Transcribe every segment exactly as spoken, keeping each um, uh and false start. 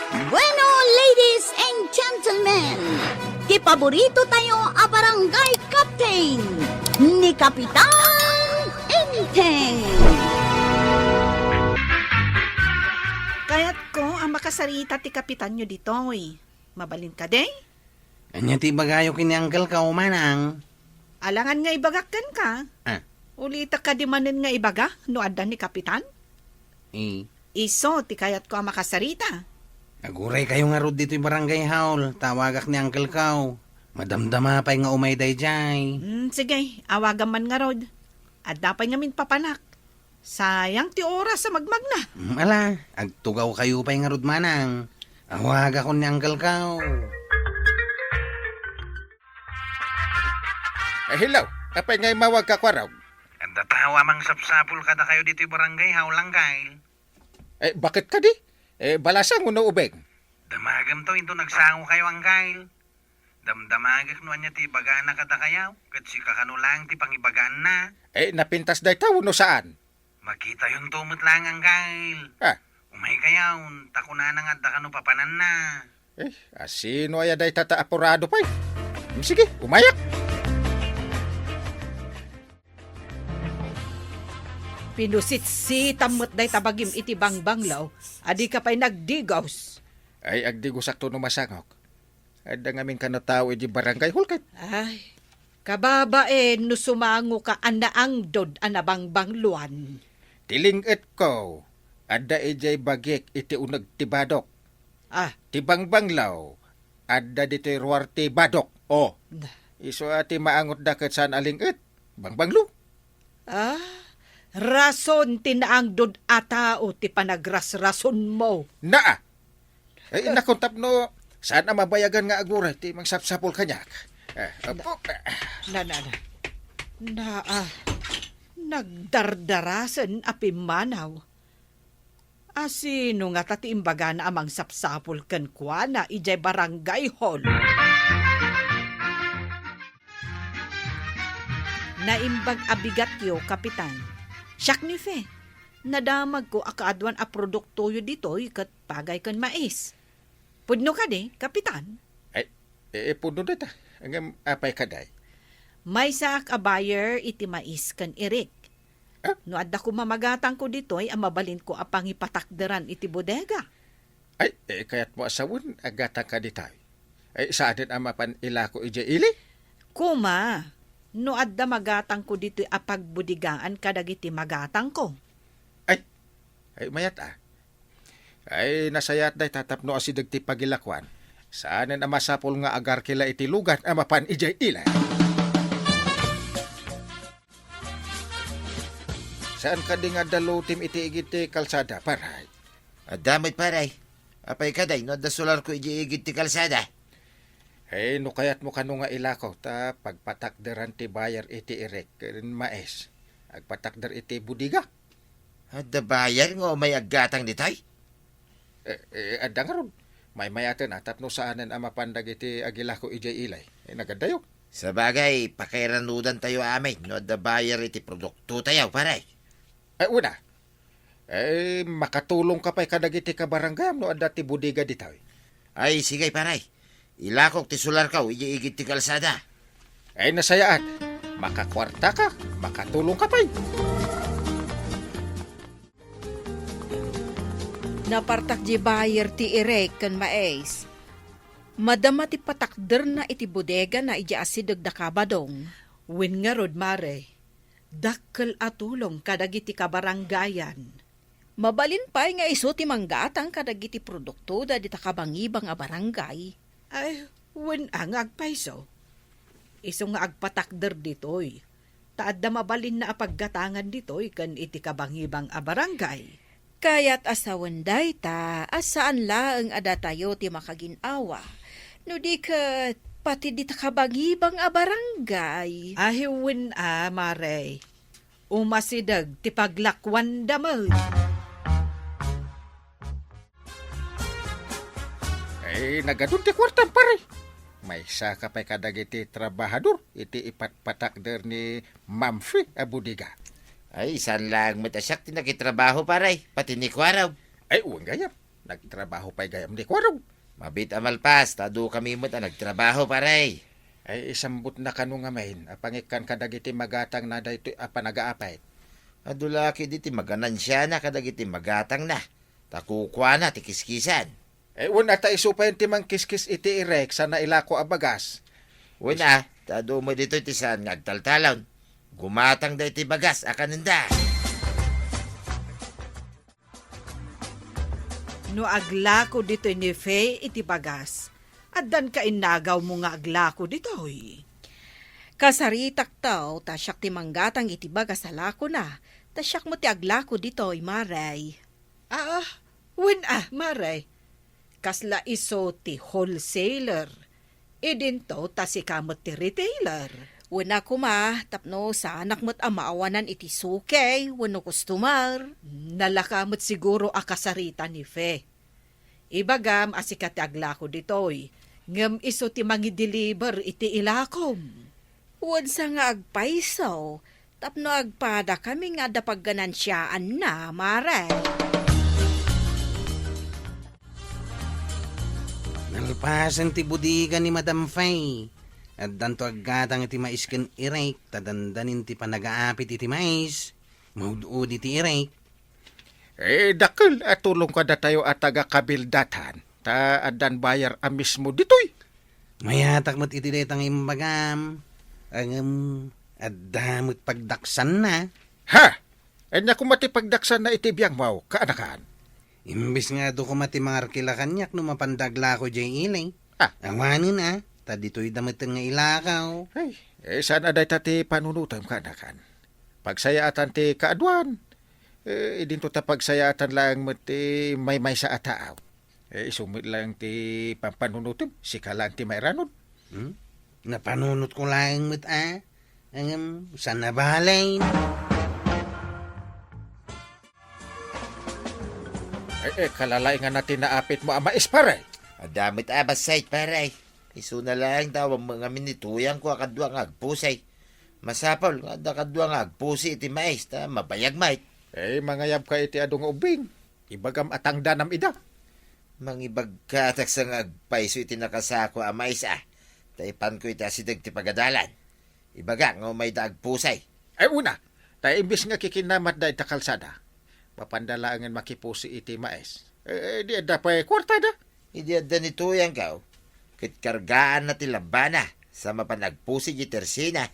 Bueno, ladies and gentlemen, ti paborito tayo a barangay captain, ni Kapitan Enteng. Kayatko a makasarita ti kapitanyo ditoy. Mabalin kadi? Ania ti ibagayo ken ni Uncle ko, Manang? Alangan nga ibagak kenka. Ah. Ulitek kadi manen nga ibaga no adda ni Kapitan? Eh. Isu ti kayatko a makasarita. Aguray kayo ngarud ditoy barangay hall. Tawagak ni Uncle ko. Madamdama pay nga umay daydiay. Hmm, sige, awagam man ngarud. Adda pay ngamin papanak. Sayang ti oras a magmagna. Mm, ala, agtugaw kayo pay ngarud, Manang. Awagakon ni Uncle ko. Eh, hello. Apay nga imawag ka, Kwarog? Adda tao a mangsapsapul kadakayo ditoy barangay hall, Uncle. Eh, baket kadi? Eh, balasang wenno ubing? Damagemto inton agsango kayo, Uncle. Damdamagek no ania ti ibagana kadakayo, ket sika kano laeng ti pangibagaanna. Eh, napintas dayta wenno saan? Makitayonto met laeng, Uncle. Ah. Umay kayon, ta kunana nga adda kano papananna. Eh, asino aya dayta ta apurado pay? Hmm, sige, umayak. Pinusitsitam met dayta bagim iti bangbanglo, a dika pay nagdigos. Ay, agdigosakto no masangok. Adda ngamin kano tao iti barangay hall ket. Ay, kababain no sumangoka a naangdod a nabangbangloan. Ti ling-etko, adda idiay bagik iti uneg ti badok. Ah. Ti bangbanglo, adda ditoy ruar ti badok. Oh. Na. Isu a ti maangotda ket saan a ling-et, bangbanglo. Ah, rason ti naangdod a tao ti panagrasrasonmo. Naa! Ay, nakon tapno saan a mabayagan nga aguray ti mangsapsapul kaniak. Eh, apo, eh. Na, na, na. Na, ah, nagdardarasen a pimmanaw. Asino ngata ti imbagana a mangsapsapul kenkuana idiay barangay hall? Naimbag a bigatyo, Kapitan. Siak ni Fe. Nadamagko a kaaduan a produktoyo ditoy ket pagay ken mais. Pudno kadi, Kapitan? Ay, eh, pudno dayta. Ngem apay kadi? Maysaak a buyer iti mais ken irik. Ah? No adda koma magatangko ditoy a mabalinko a pangipatakderan iti bodega. Ay, eh, kayatmo a sawen a gatangka ditoy? Ay, saanen a mapan ilako idiay ili? Koma, no adda magatangko ditoy a pagbodegaan kadagiti magatangko. Ay, ay, mayat a. Ay, nasayaat dayta tapno asideg ti pagilakuan. Saanen a masapul nga agarkila iti lugan a mapan idiay ili. Saan kadi nga adda lotem iti igid ti kalsada, paray? Adda met, paray. Apay kadi no adda solarko iti igid ti kalsada? Ay, no kayatmo kano nga ilako, ta pagpatakderan ti buyer iti irik ken mais. Agpatakder iti bodega. Adda buyer nga umay aggatang ditoy? Eh, eh, adda ngarud. Maymayaten a tapno saanen a mapan dagiti agilako idiay ili. Eh, nagaddayo. Sabagay, pakairanudantayo amin no adda buyer iti produktotayo, paray. Eh, una. Eh, makatulongka pay kadagiti kabarangayam no adda ti bodega ditoy. Ay, sige, paray. Ilakok ti solarko idiay igid ti kalsada. Ay, nasayaat. Makakuartaka, makatulongka pay. Napartak di buyer ti irik ken mais. Madama ti patakderna iti bodegana idiay asideg da Kabadong. Wen ngarud, Mare, dakkel a tulong kadagiti kabarangayan. Mabalin pay nga isu ti manggatang kadagiti produktoda dita kabangibang a barangay. Ay, wen a nga agpayso. Isu nga agpatakder ditoy. Ta adda mabalinna a paggatangan ditoy ken iti kabangibang a barangay. Kayat a sawen dayta a saan laeng a datayo ti makagin-awa, no di ket pati dita kabangibang a barangay. Ay, wen a, Mare. Umasideg ti paglakuanda met. Ay, nagadun ti kuartam, pare. Maysaka pay kadagiti trabahador iti ipatpatakder ni Ma'am Fe a bodega. Ay, saan laeng met a siak ti nakitrabaho, pare, pati ni Kuarog. Ay, wen gayam. Nagtrabaho pay gayam ni Kuarog. Mabiit a malpas, ta adu kami met a nagtrabaho, pare. Ay, isambutna kano ngamin a pangikkan kadagiti magatangna daytoy a panagaapit. Adu la ketdi ti maganansiana kadagiti magatangna, ta kukuana ti kiskisan. Eh, wen a ta isu pay ti mangkiskis iti irek sana ilako a bagas. Wen a, ta adu met ditoy ti saan nga agtaltalon. Gumatangda iti bagas a kanenda. No aglako ditoy ni Fe iti bagas, addan ka innagawmo nga aglako ditoy? Kasaritakto, ta siak ti manggatang iti bagas a lakona, ta siak met ti aglako ditoy, Mare. Ah, wen a, Mare. Kasla isu ti wholesaler. Idinto ta sika met ti retailer. Wen a koma, tapno saanak met a maawanan iti suki wenno customer. Nalaka met siguro a kasarita ni Fe. Ibagam a sika ti aglako ditoy, ngem isu ti mangideliver iti ilakom. Wen sa nga agpayso, tapno agpadakami nga adda pagganansiaanna, Mare. Nalpasen ti bodega ni Madam Fay. Addanto aggatang iti mais ken irek, ta dandanin ti panagaapit iti mais. Maud-udi ti irek. Eh, dakkel a tulong kadatayo a taga-Kabildatan, ta addan bayar a mismo ditoy. Mayatak met iti dayta nga imbagam. Ngem, adda met pagdaksanna. Ha? Ania koma ti pagdaksanna iti biangmo, kaanakan? Imbes nga adu koma ti mangarkila kaniak no mapanda aglako diay ili. Ah. Awanen a, ta ditoyda metten nga ilakaw. Ay, eh, saan a dayta ti panunotem, kaanakan? Pagsayaatan ti kaaduan. Eh, idinto ta pagsayaatan laeng met ti maymaysa a taaw. Eh, isu met laeng ti pampanunotem, sika laeng ti mairanod. Hmm? Napanunotko laeng met a. Ngem, saan a bale. Eh, eh, kalalainganna ti naapitmo a mais, pare. Adda met a bassit, pare. Isuna laeng ta awan met ngamin ni tuyangko a kadua nga agpusi. Masapul nga adda kadua nga agpusi iti mais ta mabayag met. Eh, mangayabka iti adu nga ubbing. Ibagam a tangdanam ida. Mangibagkatak sa nga agpayso iti nakasako a mais a. Ta ipanko iti asideg ti pagadalan. Ibagak nga umayda agpusi. Ay, una, ta imbes nga kikinamatda ita kalsada, mapanda laengen makipusi iti mais. Eh, eh, di adda pay kuartada. Idi adda ni tuyangko, ket kargaanna ti labbana, sa mapan agpusi di tersina.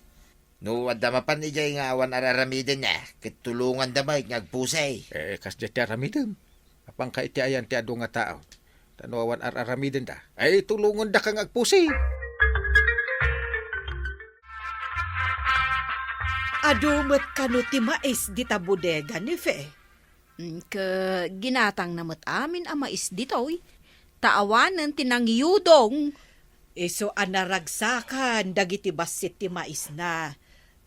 No adda mapan idiay nga awan ar-aramidenna, ket tulonganda met nga agpusi. Eh, kasdiay ti aramidem. Apanka iti ayan ti adu nga tao. Ta no awan ar-aramidenda, ay tulongandaka nga agpusi. Adu met kano ti mais dita bodega ni Fe? Mm, ke ginatangna met amin a mais ditoy, ta awanen ti nangiyudong. Isu a naragsakan dagiti bassit ti maisna,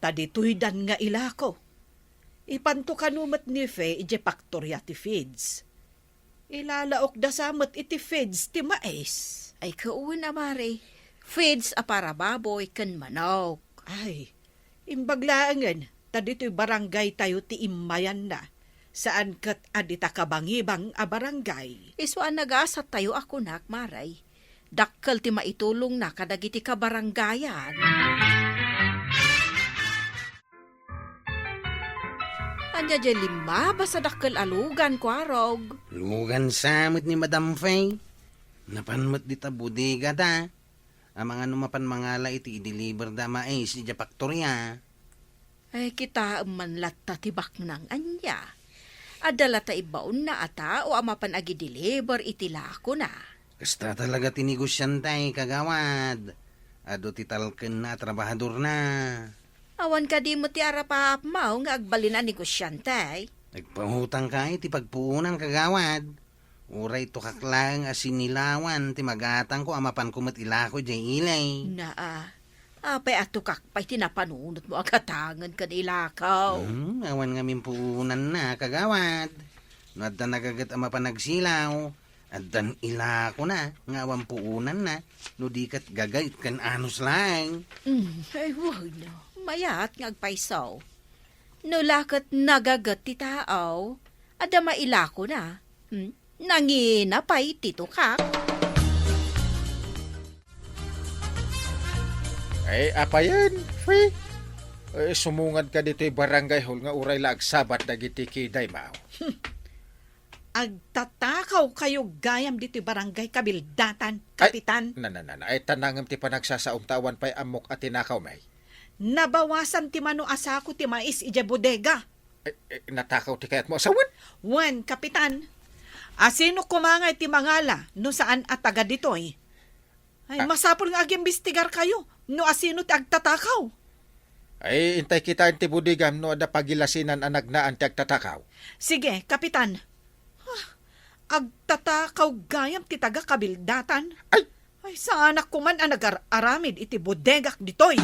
ta ditoydan nga ilako. Ipanto kano met ni Fe idiay paktoria ti feeds. Ilalaokda sa met iti feeds ti mais. Ay, kauna, Mare. Feeds a para baboy ken manok. Ay, imbag laengen, ta ditoy barangaytayo ti immayanna. Saan ket a dita kabangibang a barangay. Isu a nagasattayo a kunak, Mare. Dakkel ti maitulongna kadagiti kabarangayan. Ania diay limmabas a dakkel a lugan, Kuarog? Lugan sa met ni Madam Fay. Napan met dita bodega da. Amangan no mapan mangala iti ideliver da mais idiay paktoria. Ay, kitaem man latta ti baknang ania. Adda latta ibbaonna a tao a mapan agideliver iti lakona. Kasta talaga ti negosiante, kagawad. Adu ti talkenna a trabahadorna. Awan kadi met ti arapaapmaw nga agbalin a negosiante? Agpautangka iti pagpuonan, kagawad. Uray tukak laeng a sinilawan ti magatangko a mapanko met ilako idiay ili. Naa, apay a tukak pay ti napanunotmo a gatangen ken ilakaw? Hmm, awan ngamin puonanna, kagawad. No adda nagaget a mapan agsilaw, addan ilakona nga awan puonanna, no di ket gagayt ken anus laeng. Hmm, ay, wenno, mayat nga agpayso. No la ket nagaget ti tao, adda mailakona. Hmm? Nangina pay ti tukak. Ay, apayen, Fe? Eh, sumungad ka ditoy barangay hall nga uray la agsabat dagiti kiday, mao. Agtatakaw kayo gayam ditoy barangay kabildatan, Ay, Kapitan. Na, na, na, na. Ay, tanangem ti panagsasaom ta awan pay ammok a tinakaw, may. Nabawasan ti mano a sako ti mais idiay bodega. Eh, eh, natakaw ti kayatmo a sawen? Wen, Kapitan. Asino koma ngay ti mangala no saan a taga ditoy? Ay, Ah. masapul nga agimbestigar kayo no asino ti agtatakaw. Ay, intay kitaen ti bodegam no adda pagilasinan a nagnaan ti agtatakaw. Sige, Kapitan. Ah, agtatakaw gayam ti taga-kabildatan. Ay! Ay, saanak koman a nagar-aramid iti bodegak ditoy.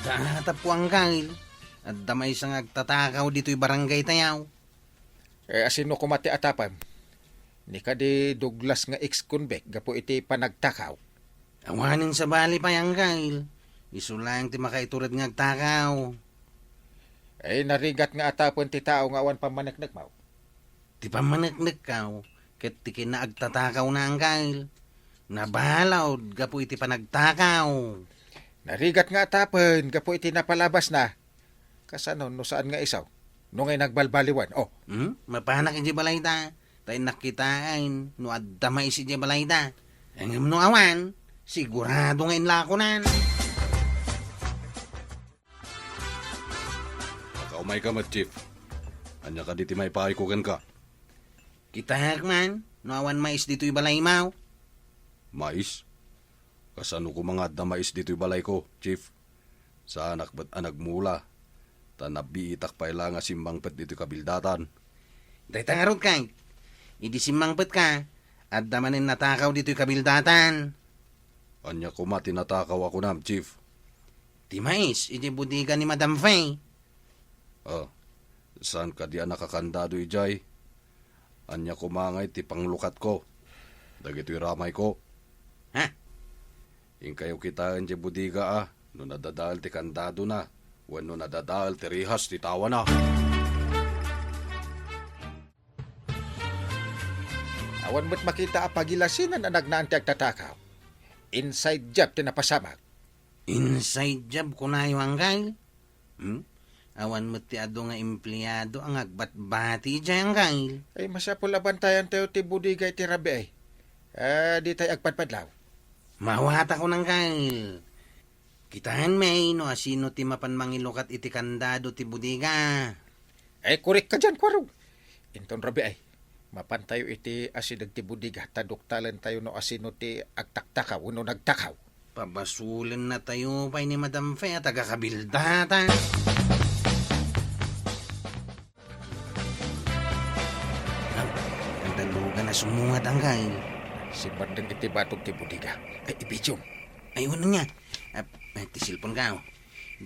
Adda tappo, Angkel. Adda maysa nga agtatakaw ditoy barangay tayo. Eh, asino koma ti atapem? Ni kadi Douglas nga ex-convict gapu iti panagtakaw? Awanen sabali pay, Angkel. Isu laeng ti makaitured nga agtakaw. Eh, narigat nga atapen ti tao nga awan pammaneknekmo. Ti pammaneknekko ket ti kinaagtatakawna, Angkel. Nabalud gapu iti panagtakaw. Narigat nga atapen gapu iti napalabasna. Kasano no saan nga isu? No ngay nagbalbaliwan, oh. Hmm? Mapanak idiay balayda, ta innak kitaen no adda mais idiay balayda. Ngem no awan, sigurado nga inlakonan. Nakaumayka met, Chief. Ania kadi ti maipaayko kenka? Kitaek man no awan mais ditoy balaymo. Mais? Kasano koma nga adda mais ditoy balayko, Chief? Saanak met a nagmula, ta nabiitak pay la nga simmangpet ditoy kabildatan. Dayta ngarud, kay, idi simmangpetka, adda manen natakaw ditoy kabildatan. Ania koma ti natakaw a kunam, Chief? Ti mais idiay bodega ni Madam Fay. Ah, saan kadi a nakakandado idiay? Ania koma ngay ti panglukatko dagitoy ramayko? Ha? Inkayo kitaen diay bodega a no nadadael ti kandadona wenno nadadael ti rihas ti tawana. Awan met makita a pagilasinan a nagnaan ti agtatakaw. Inside job ti napasamak. Inside job kunayo, Angkel? Hmm? Awan met ti adu nga empleado a ngagbatbati idiay, Angkel. Ay, masapul a bantayantayo ti bodega iti rabii. Ah, ditay agpadpadlaw. Mawatakon, Angkel. Kitaenmi no asino ti mapan mangilukat iti kandado ti bodega. Ay, korek ka dian, Kuarog. Inton rabii, mapantayo iti asideg ti bodega ta duktalentayo no asino ti agtaktakaw wenno nagtakaw. Pabasolennatayo pay ni Madam Fe a taga-kabildatan. Aw, adda lugan a sumungad, Angkel. Simmardeng iti batog ti bodega. Ay, ibidiom. Ay, wen ania. Ah, ti cellphone ko.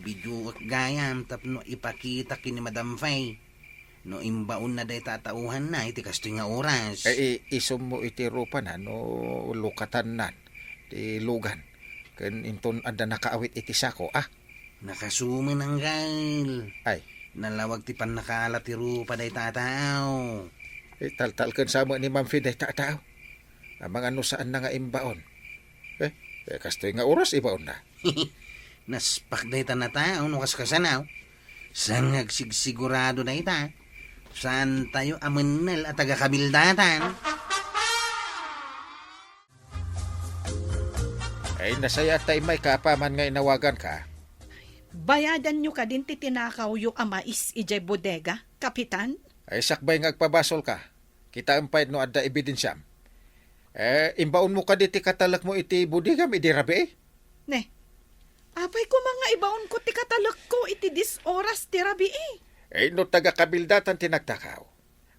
Bidioek gayam tapno ipakitak ken ni Madam Fe no imbaonna dayta a tauhanna iti kastoy nga oras. Ay, i-, isummo iti rupana no lukatannan ti lugan ken inton adda nakaawit iti sako, a? Nakasumen, Angkel. Ay. Nalawag ti pannakaala ti rupa dayta a tao. Eh, taltalkensa met ni Ma'am Fe dayta a tao. Amangan no saanna nga imbaon. Eh, eh, kastoy nga oras ibaonna. Naspak dayta a tao no kaskasano. Saan nga agsigsigurado dayta? Saantayo a mennel a taga-kabildatan. Ay, nasayaat ta immay ka apaman nga inawaganka. Bayadanyo kadin ti tinakawyo a mais idiay bodega, Kapitan? Ay, sakbay nga agpabasolka. Kitaem pay no adda ebidensiam. Eh, imbaonmo kadi ti katalekmo iti bodegam idi rabii? Ne, apay koma nga ibaonko ti katalekko iti dies oras ti rabii? Eh, no taga-kabildatan ti nagtakaw,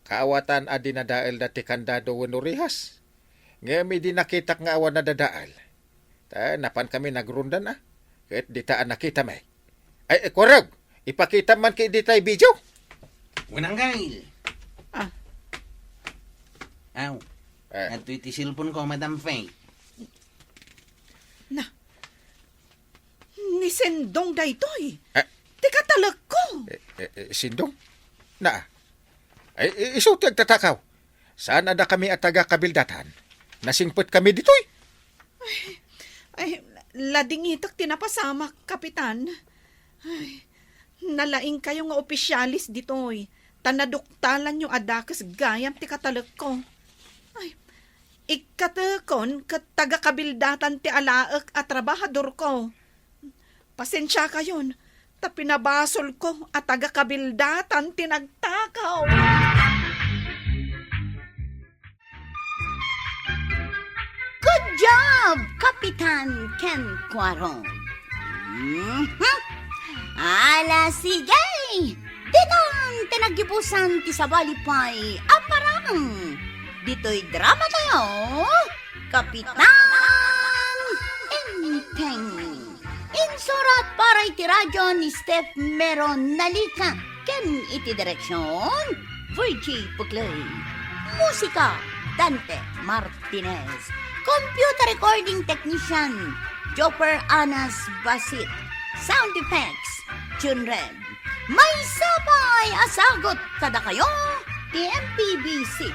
kaawatan a dinadaelda ti kandado wenno rihas. Ngem idi nakitak nga awan nadadael, ta napankami nagronda na, ket dita a nakitami. Ay, eh, Kuarog, ipakitam man kadi daytay video. Wen, Angkel. Ah. Aw, eh, adtoy ti cellphone ko, Madam Fe. Na, ni Sendong daytoy. Eh. Ti katalekko. Eh, eh, eh, Sendong? Na, ay, i-, isu ti agtatakaw. Saan a dakami a taga-Kabildatan? Nasingpetkami ditoy. Ay, ladingitek ti napasamak, Kapitan. Ay, nalaingkayo nga opisyales ditoy, ta naduktalanyo a dakes gayam ti katalekko. Ay, ikkatekon ket taga-Kabildatan ti alaek a trabahadorko. Pasensiakayon, ta pinabasolko a taga-Kabildatan ti nagtakaw. Good job, Kapitan ken Kuarog. Mhm. Ala, sige! Ditan ti naggibusan ti sabali pay a parang. Ditoy drama tayo, Kapitan Enteng. Insurat para iti radyo ni Steph Mero Nalica ken iti direksyon, Virgie Puclay. Musika, Dante Martinez. Computer recording technician, Joper Anas Basit. Sound effects, June Red. Maysa pay a sagut kadakayo ti M P B C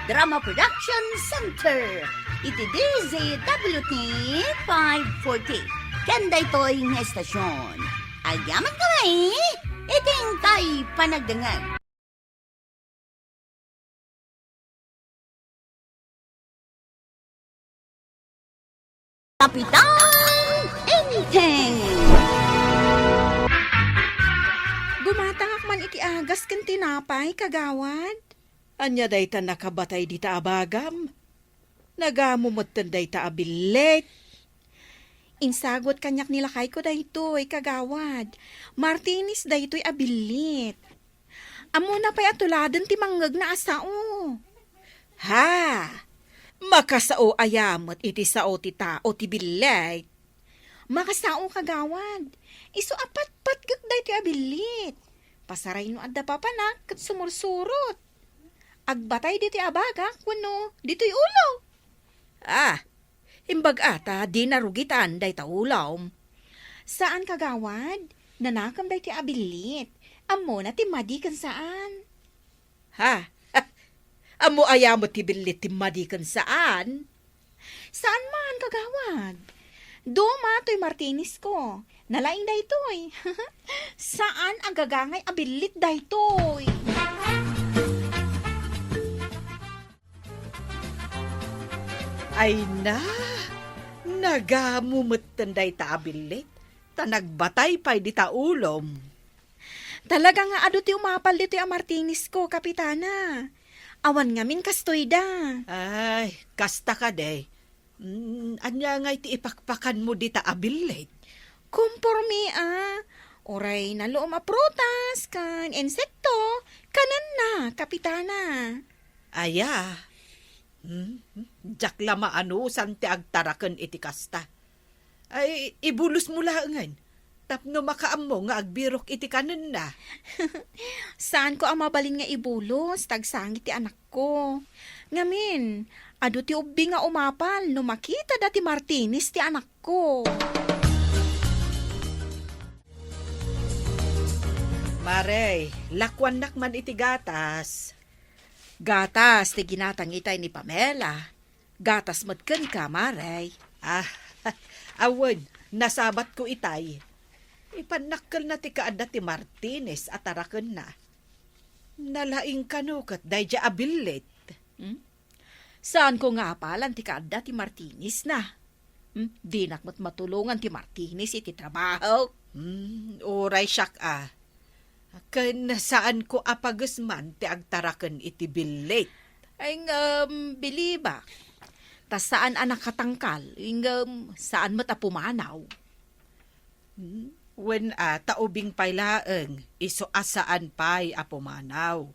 Drama Production Center iti D Z W T five forty. Ken daytoy nga estasyon, agyamankami iti inkay panagdengngeg. Kapitan Enteng. Gumatangak man iti agas ken tinapay, kagawad. Ania dayta nakabatay dita a bagam? Nagamu metten dayta a billit. Insagut kaniak ni lakayko daytoy, kagawad. Martinez daytoy a billit. Ammona pay a tuladen ti mangngegna a sao. Ha! Makasao aya met iti sao ti tao ti billit? Makasao, kagawad. Isu a patpatgek daytoy a billit. Pasaray no adda papanak ket sumursurot. Agbatay ditoy a bagak wenno ditoy ulo. Ah, imbag-a ta dina rugitan dayta ulom. Saan, kagawad. Nanakem daytoy a billit. Ammona ti madi ken saan. Ha? Ammo aya met ti billit ti madi ken saan? Saan man, kagawad. Duma toy Martinez ko. Nalaing daytoy. Saan a gagangay a billit daytoy. Ay na, nagamu metten dayta a billit, ta nagbatay pay dita ulom. Talaga nga adu ti umapal ditoy a Martinez ko, Kapitana. Awan ngamin kastoy da. Ay, kasta kadi. Mm, ania ngay ti ipakpakanmo dita a billit? Kompormi a. Uray nalom a prutas, kan insekto, kanenna, Kapitana. Aya. Hmm? Diak la maanusan ti agtaraken iti kasta. Ay, ibulosmo laengen, tapno makaammo nga agbirok iti kanenna. Saanko a mabalin nga ibulos, ta agsangit ti anakko. Ngamin, adu ti ubbi nga umapal no makitada ti Martinez ti anakko. Mare, lakuannak man iti gatas. Gatas ti ginatang itay ni Pamela. Gatas met kenka, Mare. Ah, awan, nasabatko itay. Ipannakkelna ti kaadda ti Martinez a tarakenna. Nalaing kano ket daydiay a billit. Hmm? Saanko nga apalan ti kaadda ti Martinez na. Hmm? Dinak met matulongan ti Martinez iti trabaho. Hmm, uray siak a. Ken saanko a pagesman ti agtaraken iti billit. Ay, ngem, bilibak. Ta saan a nakatangkal, ngem saan met a pumanaw. Hmm? Wen a, ta ubing pay laeng, isu a saan pay a pumanaw.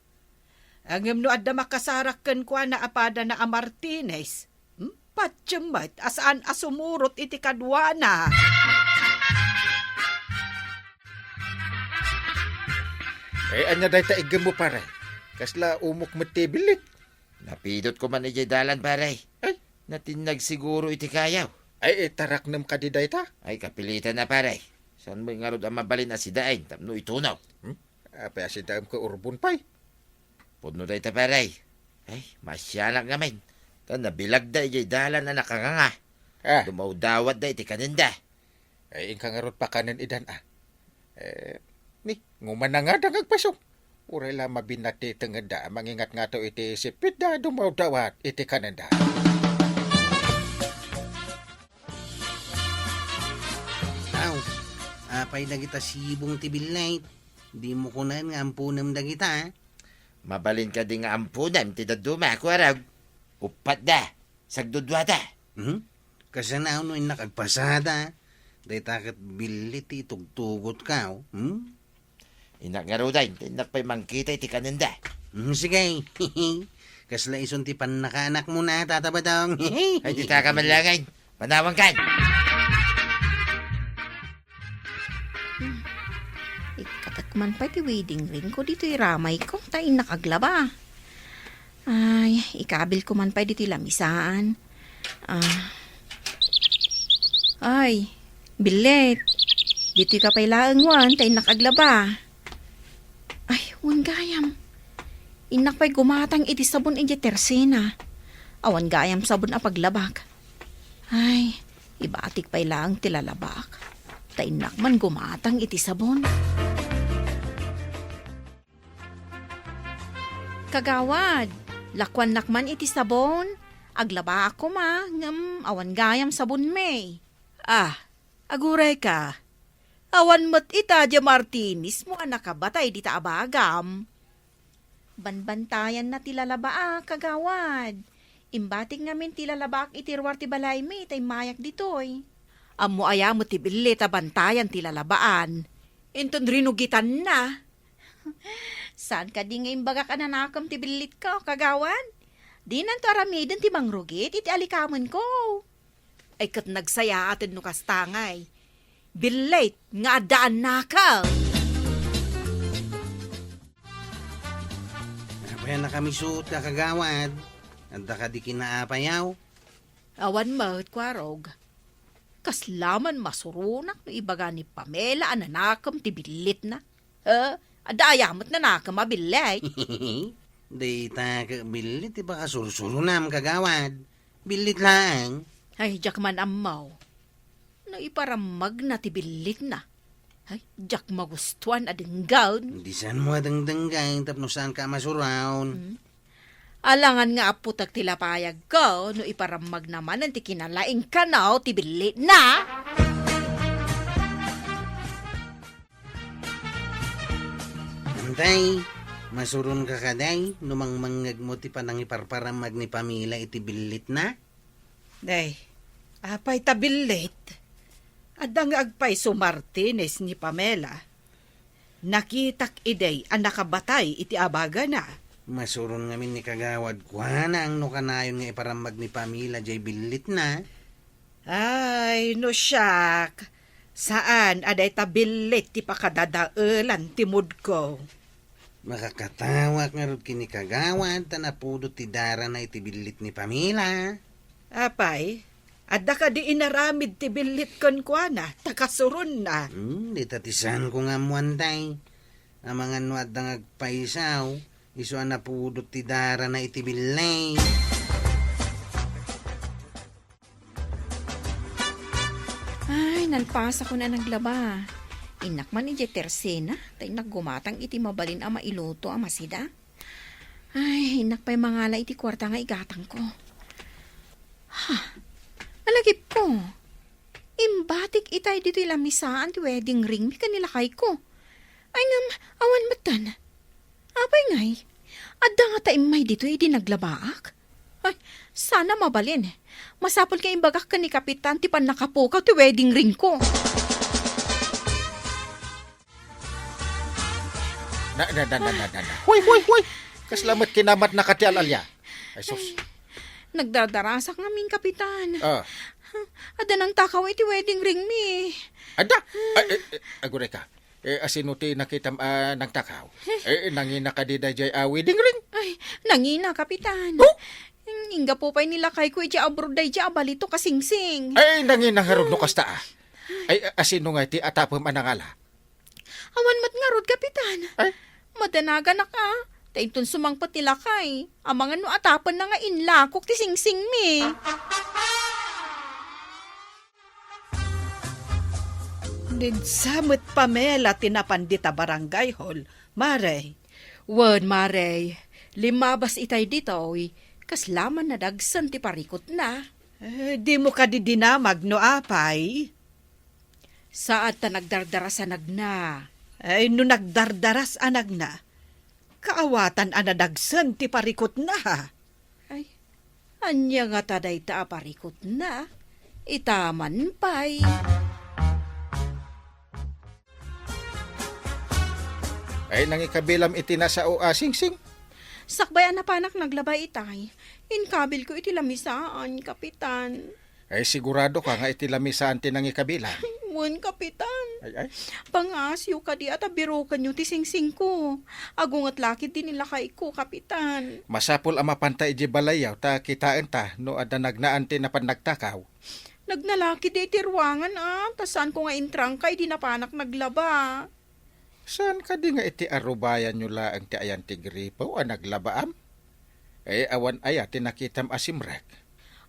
Ngem no adda makasarak kenkuana a padana a Martinez, hmm? Patiem met a saan a sumurot iti kaduana. Eh, ania dayta iggemmo, pare? Kasla umok met ti billit. Napidotko man idiay dalan, pare. Ay. Natinnag siguro iti kayaw. Ay, itaraknem kadi dayta? Ay, kapilitan na, pare. Saan met ngarud a mabalin a sidaen tapno itunaw? Hmm? Apay a sidaem ket urbon pay? Pudno dayta, pare. Ay, maasianak ngamin. Ta nabilagda idiay dalan a nakanganga. Ah. Dumawdawatda iti kanenda. Ay, inka ngarud pakanen idan, ah. Eh, ni, ngumana nga da nga agpaso. Uray la mabinat ti tengedda, mangingat nga to iti sipitda, dumawdawat iti kanenda. Aw, apay dagita sibong ti billit? Dimo kunaen nga amponem dagita, ah. Mabalin kadi nga amponem ti dadduma, Kuarog? Uppat da, sagdudua da. Hmm? Kasano no innak agpasada? Dayta ket billit ti itugtugot ka, oh. Hmm? Innak ngaruden, ta innak pay mangkita iti kanenda. Hmm, sige. Kasla isun ti pannakaanakmo na, Tata Badong. Ay, di ta ka manlangan. Panawan kan. Hmm. Ikkatak man pay ti wedding ring ko ditoy ramay ko, ta innak aglaba. Ay, ikabil ko man pay ditoy lamisaan. Ah. Ay, billit. Ditoy ka pay laeng wen, ta innak aglaba. Ay, wen gayam. Innak pay gumatang iti sabon idiay tersena. Awan gayam sabon a paglabak. Ay, ibatik pay laeng ti lalabak. Ta innak man gumatang iti sabon. Kagawad, lakuannak man iti sabon. Aglabaak koma, ngem awan gayam sabonmi. Ah, aguray ka. Awan met ita diay martinismo a nakabatay dita a bagam. Banbantayanna ti lalabaak, kagawad. Imbatik ngamin ti lalabaak iti ruar ti balaymi, ta immayak ditoy. Ammo aya met ti billit a bantayan ti lalabaan? Inton rinugitanna. Saan kadi nga imbagak a nanakem ti billitko, kagawad? Dinanto aramiden ti mangrugit iti alikamenko. Ay, ket nagsayaaten no kasta ngay. Billit nga addaan nakem. Apay a nakamisuot ka, kagawad? Adda kadi kinaapayaw? Awan met, Kuarog. Kasla man masuronak no ibaga ni Pamela a nanakem ti billitna. Eh, adda aya met nanakem a billit? Dayta ket billit ti pakasursuronam, kagawad. Billit laeng. Ay, diak man ammo. No iparammagna ti billitna, ay, diak magustuan a denggen. Di saanmo a dengdenggen tapno saanka a masuron. Hmm. Alangan nga apputek ti lapayagko no iparammagna manen ti kinalaingkano ti billitna. Antay, masuronka kadi no mangmangngegmo ti panangiparparammag ni Pamela iti billitna? Day, apay ta billit? Adda nga agpayso Martinez ni Pamela. Nakitak idi a nakabatay iti abagana. Masuron ngamin ni kagawad kuana no kanayon nga iparammag ni Pamela jay billitna. Ay, no siak, saan a dayta billit ti pakadadaelan ti moodko. Makakatawak ngarud ken ni kagawad ta napudot ti darana iti billit ni Pamela. Apay, adda kadi inaramid ti billit kenkuana ta kasuronna? Hmm, dita ti saanko nga ammo, Antay. Amangan no adda nga agpaysaw, isu a napudot ti darana iti billit. Ay, nalpasakon a naglaba. Innak man idiay tersena, ta innak gumatang iti mabalin a mailuto a masida. Ay, innak pay mangala iti kuarta nga igatangko. Ha? Alagipko. Imbatik itay ditoy lamisaan ti wedding ringmi ken ni lakayko. Ay, ngem, awan metten. Apay ngay, adda ngata immay ditoy idi naglabaak? Ay, saan a mabalin. Masapul nga imbagak ken ni Kapitan ti pannakapukaw ti wedding ringko. Na, na, na, na, na, na, na. Hoy, hoy, hoy! Kasla met kinamatnaka ti al-alia. Ay, sus. Ay, nagdardarasak ngamin, Kapitan. Ah. Adda nangtakaw iti wedding ringmi. Adda? Ay, ay, ay, aguray ka. Eh, asino ti nakitam a nangtakaw? Eh, nangina kadi dayjay a wedding ring? Ay, nangina, Kapitan. Oh? Inggapu pay ni lakayko idiay abroad dayjay a balito kasingsing. Ay, nangina ngarud no kasta, ah. Ay, asino nga ti atapem a nangala? Awan met ngarud, Kapitan. Ay? Madanaganak a. Ta inton sumangpet ti lakay, amangan no atapenna nga inlakok ti singsingmi. Didsa met Pamela ti napan dita barangay hall, Mare. Wen, Mare, limmabas itay ditoy, kasla man nadagsen ti parikutna. Eh, dimo kadi dinamag no apay? Saad ta nagdardaras a nagna. Ay, no nagdardaras a nagna, kaawatan a nadagsen ti parikutna. Ay, ania ngata dayta a parikutna? Ita man pay. Ay, nangikabilam iti nasao a singsing? Sakbay a napanak naglaba itay, inkabilko iti lamisaan, Kapitan. Ay, sigurado ka nga iti lamisaan ti nangikabilam? Wen, Kapitan. Ay, ay. Pangaasiyo kadi a ta birokenyo ti singsingko. Agunget la ketdi ni lakayko, Kapitan. Masapul a mapanta idiay balayyo ta kitaenta no adda nagnaan ti napan nagtakaw. Nagna la ketdi iti ruangan, a, ta saanko nga intrangka idi napanak naglaba. Saan kadi nga iti arubayanyo laeng ti ayan ti gripo a naglabaam? Eh, awan aya ti nakitam a simrek?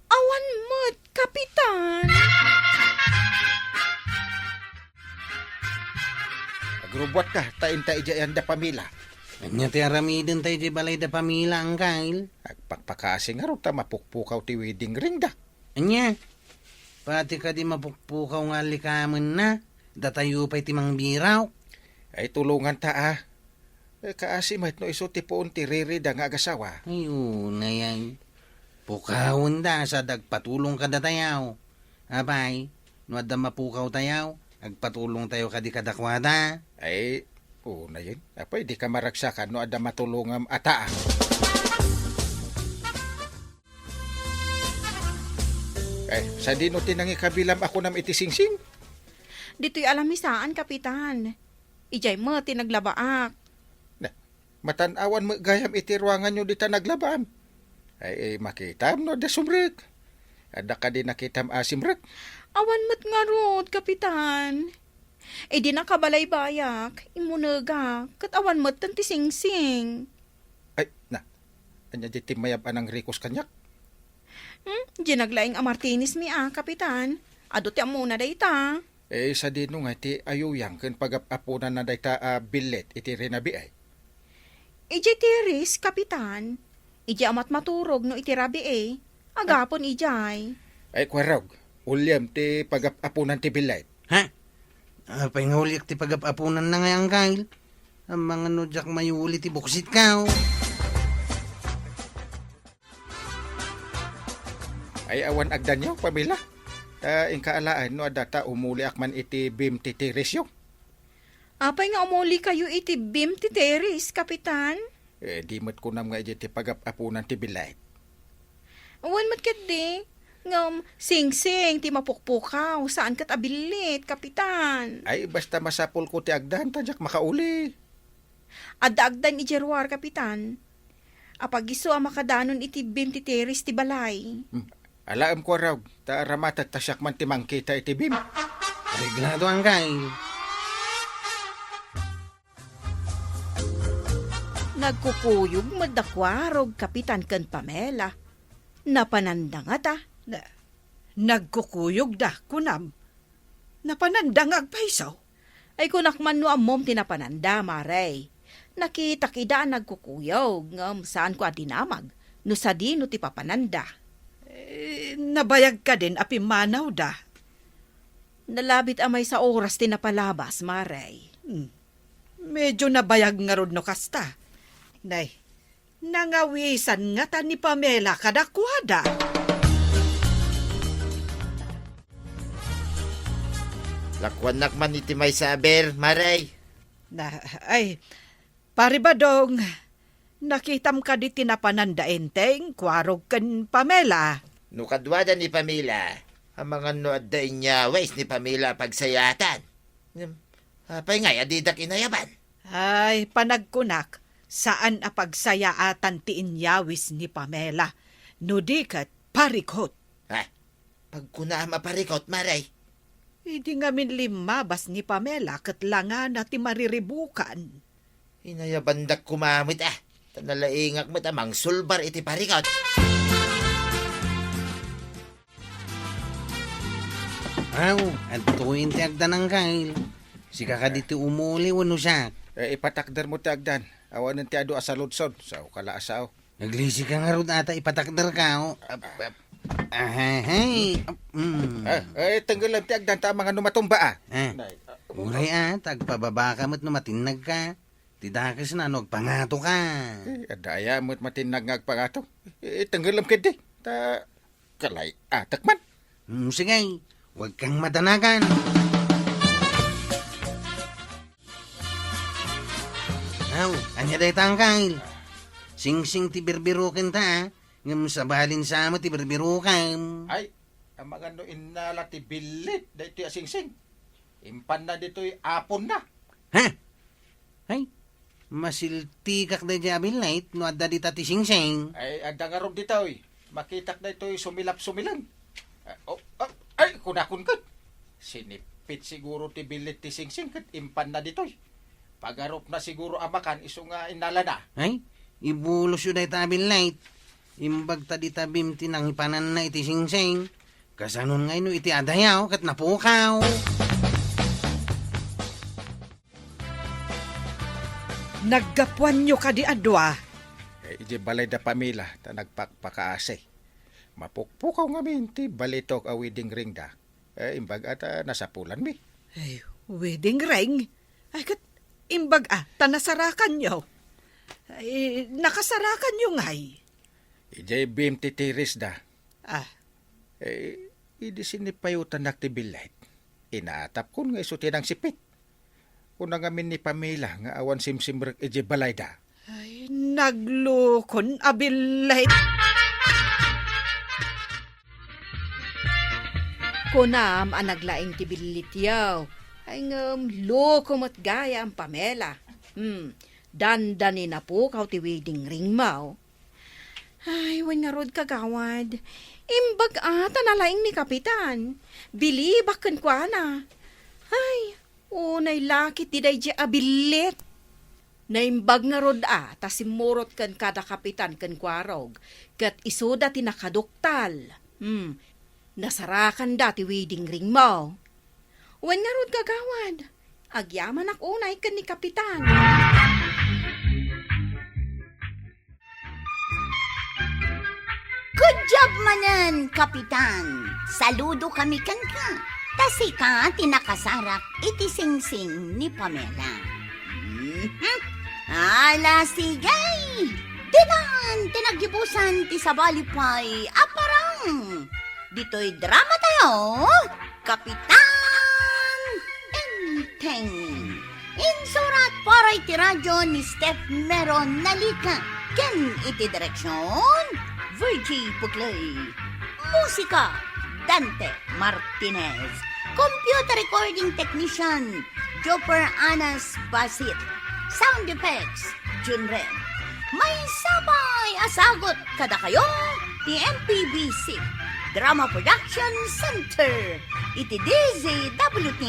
Awan met, Kapitan. Agrubbuatka, ta inta idiay ayan da Pamela. Ania ti aramidenta idiay balay da Pamela, Angkel? Agpakpakaasi ngarud ta mapukpukaw ti wedding ring da. Ania? Pati kadi mapukpukaw nga allikamenna, datayo pay ti mangbiraw. Ay, tulonganta, a. Eh, kaasi met no isu ti puon ti ririda nga agasawa. Ay, unay ay. Pukawenda, sa dagpatulong kadatayo. Apay, no adda mapukawtayo, agpatulongtayo kadi kadakuada. Ay, unayen. Apay, dika maragsakan no adda matulongam a taa. Eh, sadino ti nangikabilam a kunam iti singsing? Ditoy a lamisaan, Kapitan. Idiay met ti naglabaak. Na, matan-awan met gayam iti ruanganyo dita naglabaam. Ay, eh, makitam no adda sumrek. Adda kadi nakitam a simrek? Awan met ngarud, Kapitan. Idi nakabalaybayak, immunegak, ket awan metten ti singsing. Ay, na, ania di ti mayab a nangrikos kaniak? Hmm, diay naglaing a Martinez mi a, Kapitan. Adu ti ammona dayta. Eh, sadino nga ti ayuyang ken pagap-aponanna dayta a billet iti rinabi ay? Idiay terrace, Kapitan. Idiay a matmaturog no iti rabii. Agapon idiay. Ay, kuarog, uliam ti pagap-aponan ti billet. Ha? Apay nga uliak ti pagap-aponanna nga, Angkel? Amangan no diak mayuli ti buksitka. Ay, awan agdanyo, Pamela. Ta inka alaen no adda ta umuliak man iti bim ti terrace-yo. Apay nga umulikayo iti bim ti terrace, Kapitan? Eh, di met kunam nga idiay ti pagap-aponan ti billet. Wen met ketdi, ngem singsing ti mapukpukaw, saan ket a billit, Kapitan. Ay, basta masapulko ti agdan, ta diak makauli. Adda agdan idiay ruar, Kapitan. Apagiso a makadanon iti bim ti terrace ti balay. Hmm. Alaem, kuarog, ta aramatek ta siak man ti mangkita iti bim. Areglado, Angkel. Nagkukuyog met da kuarog, Kapitan ken Pamela. Napananda ngata? Na, nagkukuyogda, kunam. Napananda nga agpayso? Ay, kunak man no ammom ti napananda, Mare. Nakitak ida a nagkukuyog, ngem saanko a dinamag no sadino ti papananda. Eh, nabayag kadin a pimmanawda? Nalabit a maysa oras ti napalabas, Mare. Hmm. Medyo nabayag ngarud no kasta. Nay, nangawisan ngata ni Pamela kadakuada. Lakuannak man iti maysa a beer, Mare. Na, ay, Pare Badong, nakitam kadi ti napananda Enteng, kuarog ken Pamela? No kaduada ni Pamela, amangan no adda inyawis ni Pamela a pagsayaatan. Ngem, apay ngay a didak inayaban? Ay, panagkunak, saan a pagsayaatan ti inyawis ni Pamela, no di ket parikot. Ha? Pagkunaam a parikot, Mare? Idi ngamin limmabas ni Pamela ket langana ti mariribukan. Inayabandak koma met, a. Ta nalaingak met a mangsulbar iti parikut. Aw, adtoyen ti agdan, Angkel. Sika kadi ti umuli wenno siak? Eh, ipatakdermo ti agdan. Awanen ti adu a saludsod. Sao ka la a sao. Aglisika ngarud a ta ipatakderka, o. Ap-, ap-, ahehe. Ap-, mm. Eh, eh, tenggelem ti agdan ta amangan no matumba, a. Eh, Nay, a, uray, a, ta agpababaka met no matinnagka. Ti dakesna no agpangatoka. Eh, adda aya met matinnag nga agpangato? Eh, tenggelem ketdi. Ta kalay-atek man. Mm, sige, huwag kang madanagan. Aw, ania dayta, Angkel? Singsing ti birbirukenta, a. Ngem sabalin sa met ti birbirukem. Ay, amangan no innala ti billit daytoy a singsing. Impanna ditoy aponna. Ha? Ay, masiltikak daydiay a billit no adda dita ti singsing. Ay, adda ngarud ditoy. Makitak daytoy sumilap-sumilang. Ah, oh, ah, ay, kunakon ket. Sinippit siguro ti billit ti singsing ket impanna ditoy. Pagarupna siguro a makan isu nga innalana. Ay, ibulosyo dayta a billit. Imbag ta dita bim ti nangipananna iti singsing. Kasanon ngay no iti adayaw ket napukaw? Naggapuanyo kadi a dua? Eh, idiay balay da Pamela, ta nagpakpakaasi. Mapukpukaw ngamin ti balitok a wedding ring da. Eh, imbag a ta nasapulanmi. Ay, wedding ring? Ay, ket imbag a ta nasarakanyo. Ay, nakasarakanyo ngay? Idiay bim ti tiris da. Ah. Eh, idi sinipayutannak ti billit. Inaatapkon nga isu ti nangsipit. Kuna ngamin ni Pamela nga awan simsimrek idiay balayda. Ay, naglukon a billit. Kunam a naglaing ti billityo. Ay, ngem loko met gayam, Pamela. Hmm, dandani napukaw ti wedding ringmo. Ay, wen ngarud, kagawad. Imbag a ta nalaing ni Kapitan. Bilibak kenkuana. Ay, unay la ketdi daydiay a billit. Naimbag ngarud a ta simmurot ken kada kapitan ken kuarog, ket isuda ti nakaduktal. Hmm, nasarakanda ti wedding ringmo. Wen ngarud, kagawad, agyamanak unay ken ni Kapitan. Good job manen, Kapitan! Saludo kami kenka, ta sika ti nakasarak iti singsing ni Pamela. Mhm. Ala, sige! Ditan ti naggibusan ti sabali pay a parang! Ditoy drama tayo, Kapitan Enteng. Insurat para iti radyo ni Steph Meron Nalica ken iti direksyon, Virgie Pugley. Musika, Dante Martinez. Computer recording technician, Joper Anas Basit. Sound effects, Junren. Maysa pay a sagut kadakayo ti M P B C Drama Production Center iti D Z W T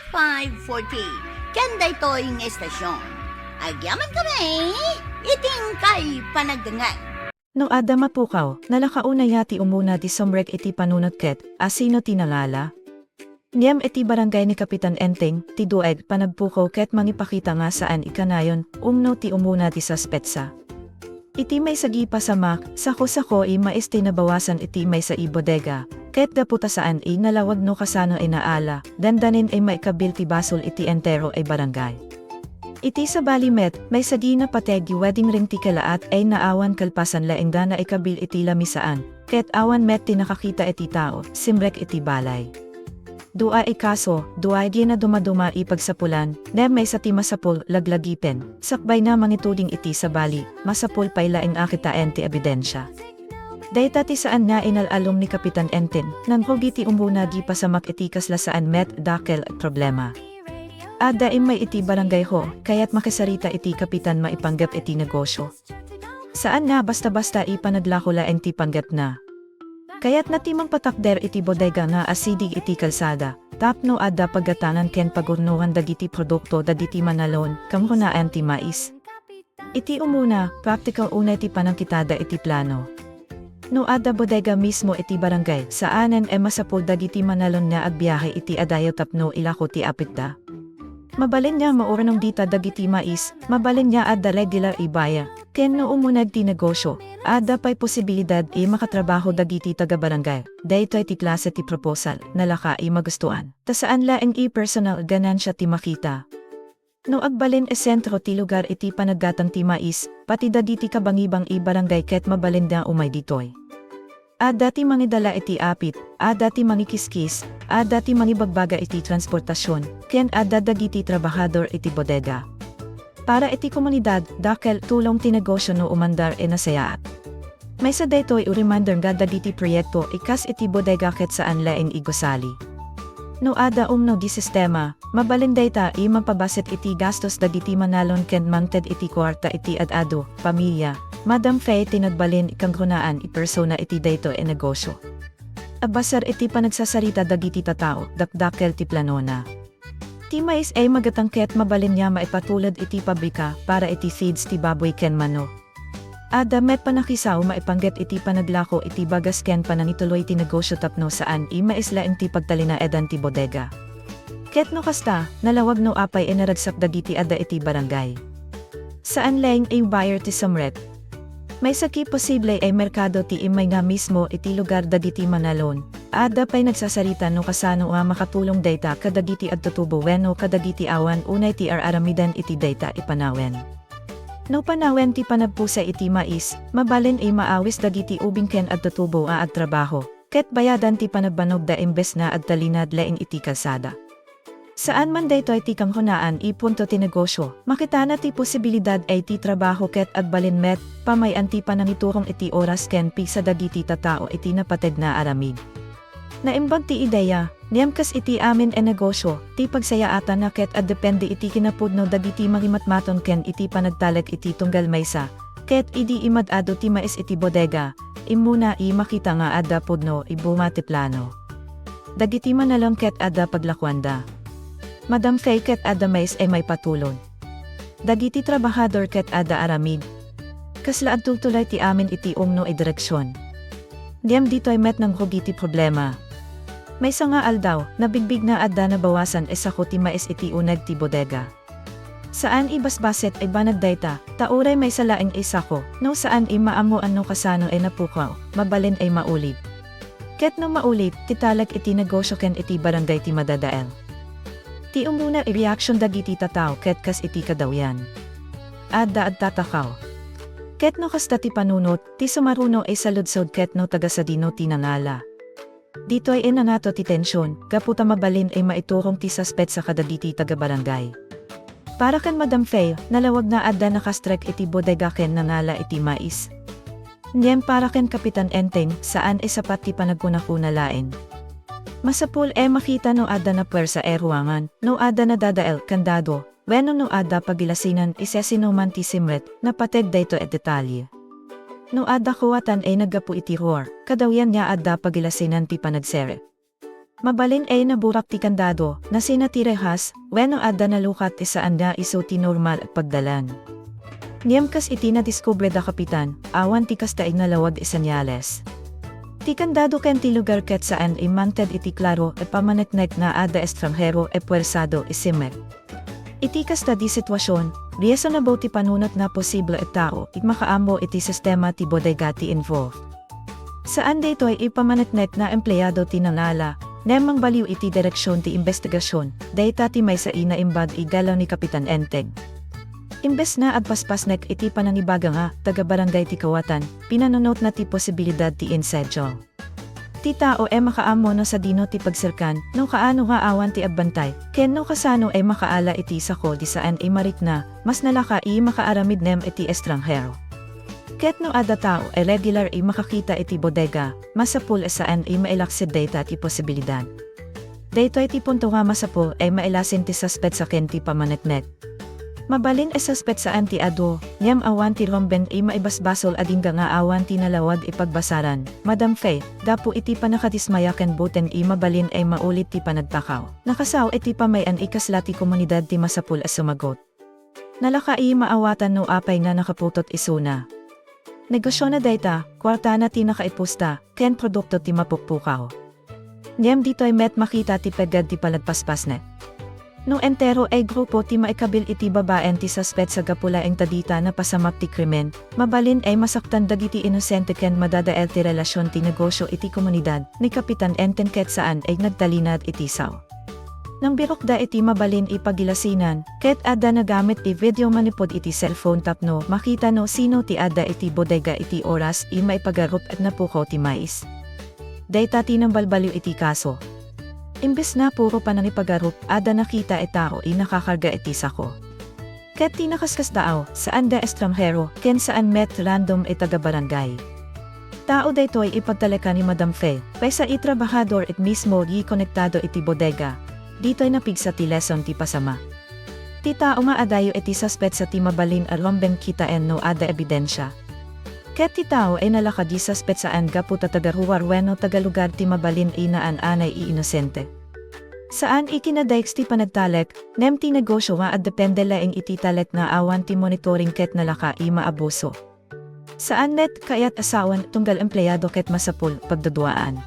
five forty ken daytoy nga estasyon. Agyamankami iti inkay panagdengngeg. No adda mapukaw, nalaka unay a ti umuna ti sumrek iti panunot ket asino ti nangala? Ngem iti barangay ni Kapitan Enteng, ti duaeg panagpukaw ket mangipakita nga saan ikanayon, umno ti umuna ti suspetsa. Iti maysa a pasamak, sako-sako a mais ti nabawasan iti maysa a bodega, ket gapu ta saan a nalawag no kasano a naala, dandanin a maikabil ti basol iti entero a barangay. Iti sabali met, maysa a napateg a wedding ring ti kalaat a naawan kalpasan laeng a naikabil iti lamisaan, ket awan met ti nakakita iti tao, simrek iti balay. Dua a kaso, dua a dumaduma a pagsapulan, ngem maysa ti masapul a laglagipen, sakbay a mangituding iti sabali, masapul pay laeng a kitaen ti ebidensia. Dayta ti saan nga inal-alom ni Kapitan Enteng, nangrugi ti umuna a pasamak iti kasla saan met a dakkel a problema. Adda immay iti barangay hall, kayat makisarita iti kapitan maipanggep iti negosyo. Saan nga basta-basta a panaglako laeng ti panggepna. Kayatna ti mangpatakder iti bodega nga asideg iti kalsada, tapno adda paggatangan ken pagurnoan dagiti produkto dagiti manalon, kangrunaen ti mais. Iti umuna, praktikal unay ti panangkitada iti plano. No adda bodega mismo iti barangay, saanen a masapul dagiti manalon nga agbiahe iti adayo tapno ilako ti apitda. Mabalin nga maurnong dita dagiti mais, mabalin nga adda regular a buyer, ken no umuneg ti negosyo, adda pay posibilidad a makatrabaho dagiti taga-barangay. Daytoy ti klase ti proposal, nalaka a magustuan, ta saan laeng a personal ganansya ti makita. No agbalin a sentro ti lugar iti panaggatang ti mais, pati dagiti kabangibang a barangay ket mabalin nga umay ditoy. Adda ti mangidala iti apit, adda ti mangikiskis, adda ti mangibagbaga iti transportasion, ken adda dagiti trabahador iti bodega. Para iti komunidad, dakkel tulong ti negosyo no umandar a nasayaat. Maysa daytoy a reminder nga dagiti proyekto a kas iti bodega ket saan laeng a gusali. No adda umno ti sistema, mabalin dayta a mapabasit iti gastos dagiti manalon ken mangted iti kuarta iti ad-adu, pamilia. Madam Faye ti nagbalin a kangkunaan a persona iti daytoy a negosyo. Agbasar iti panagsasarita dagiti tattao, dakdakkel ti planona. Ti mais a magatang ket mabalin nga maipatulod iti pabrika para iti feeds ti baboy ken manok. Adda met pannakisao maipanggep iti panaglako iti bagas ken panangituloy ti negosyo tapno saan a mais laeng ti pagtalinaedan ti bodega. Ket no kasta, nalawag no apay a naragsak dagiti adda iti barangay. Saan laeng a buyer ti sumrek. Maysa ket posible a merkado ti immay nga mismo iti lugar dagiti manalon. Adda pay nagsasarita no kasano a makatulong dayta kadagiti agtutubo wenno kadagiti awan unay ti ar-aramiden iti dayta a panawen. No panawen ti panagpusay iti mais, mabalin a maawis dagiti ubing ken agtutubo a agtrabaho, ket bayadan ti panagbanogda imbes nga agtalinaed laeng iti kalsada. Saan man daytoy ti kangkunaan a punto ti negosyo, makitana ti posibilidad a ti trabaho ket agbalin met, pamay-an ti panangiturong iti oras ken pigsa dagiti tattao iti napateg nga aramid. Naimbag ti ideya, ngem kas iti amin a negosyo, ti pagsayaatna ket agdepende iti kinapudno dagiti mangimatmaton ken iti panagtalek iti tunggal maysa, ket idi imad-adu ti mais iti bodega, immuna a makita nga adda pudno a bunga ti plano. Dagiti manalon ket adda paglakuanda. Madam Faye ket adda mais a maipatulod. Dagiti trabahador ket adda aramid. Kasla agtultuloy ti amin iti umno a direksion. Ngem ditoy met nangrugi ti problema. Maysa nga aldaw, nabigbig nga adda nabawasan a sako ti mais iti uneg ti bodega. Saan a basbasit a banag dayta, ta uray maysa laeng a sako, no saan a maammoan no kasano a napukaw, mabalin a maulip. Ket no maulip, ti talek iti negosyo ken iti barangay ti madadael. Ti umuna a reaksion dagiti tattao ket kas iti kadawyan. Adda agtatakaw. Ket no kasta ti panunot, ti sumaruno a saludsod ket no taga-sadino ti nangala. Ditoy a nangato ti tension, gapu ta mabalin a maiturong ti suspetsa kadagiti taga-barangay. Para ken Madam Faye, nalawag nga adda nakastrek iti bodega ken nangala iti mais. Ngem para ken Kapitan Enteng, saan a sapat ti panagkunakuna laeng. Masapul a makita no adda napuersa a ruangan, no adda nadadael, kandado, wenno no adda pagilasinan a siasinoman ti simrek, napateg daytoy a detalye. No adda kawatan a naggapu iti ruar, kadawyan nga adda pagilasinan ti panagsere. Mabalin a naburak ti kandado, nasina ti rehas, wenno adda nalukat a saan nga isu ti normal a pagdalan. Ngem kas iti nadiskubre da Kapitan, awan ti kasta a nalawag a senyales. Ti kandado ken ti lugar ket saan a mangted iti klaro a pamaneknek nga adda estranghero a puersado a simrek. Iti kasta ti situasion, reasonable ti panunot nga posible a tao a makaammo iti sistema ti bodega ti involved. Saan daytoy a pamaneknek nga empleado ti nangala, ngem mangbaliw iti direksion ti imbestigasion, dayta ti maysa a naimbag a galaw ni Kapitan Enteng. Imbes nga agpaspasnek iti panangibaga nga taga-barangay ti kawatan, pinanunotna ti posibilidad ti inside job. Ti tao a makaammo no sadino ti pagserkan, no kaano nga awan ti agbantay, ken no kasano a makaala iti sako ti saan a marikna, mas nalaka a makaaramid ngem iti estranghero. Ket no adda tao a regular a makakita iti bodega, masapul a saan a mailaksid dayta ti posibilidad. Daytoy ti punto nga masapul a mailasin ti suspetsa ken ti pamaneknek. Mabalin a suspetsaan ti adu, ngem awan ti rumbeng a maibasbasol agingga nga awan ti nalawag a pagbasaran, Madam Faye, gapu iti pannakadismaya ken buteng a mabalin a maulip ti panagtakaw. Nakasao iti pamay-an a kasla ti komunidad ti masapul a sumagut. Nalaka a maawatan no apay nga nakaputot isuna. Negosiona dayta, kuartana ti nakaipusta, ken produkto ti mapukpukaw. Ngem ditoy met makita ti peggad ti panagpaspasnek. No entero a grupo ti maikabil iti babaen ti suspetsa gapu laeng ta dita napasamak ti krimen, mabalin a masaktan dagiti inosente ken madadael ti relasion ti negosio iti komunidad, ni Kapitan Enten ket saan a nagtalinaed iti sao. Nangbirokda iti mabalin a pagilasinan, ket adda nagamit a video manipud iti cellphone tapno makita no sino ti adda iti bodega iti oras a maipagarup a napukaw ti mais. Dayta ti nangbalbaliw iti kaso. Imbes a puro panangipagarup, adda nakita a tao a nakakarga iti sako. Ket ti nakaskasdaaw, saan a estranghero, ken saan met random a taga-barangay. Tao daytoy a pagtalek ni Madam Fe, maysa a trabahador ket mismo a konektado iti bodega. Ditoy napigsa ti leson ti pasamak. Ti tao nga adayo iti suspetsa ti mabalin a rumbeng kitaen no adda ebidensia. Ket ti tao a nalaka a suspetsaan gapu ta taga-ruar wenno taga-lugar ti mabalin a naan-anay a inosente. Saan a kinadakes ti panagtalek, ngem ti negosio nga agdepende laeng iti talek nga awan ti monitoring ket nalaka a maabuso. Saan met kayat a sawen tunggal empleado ket masapul pagduduaan.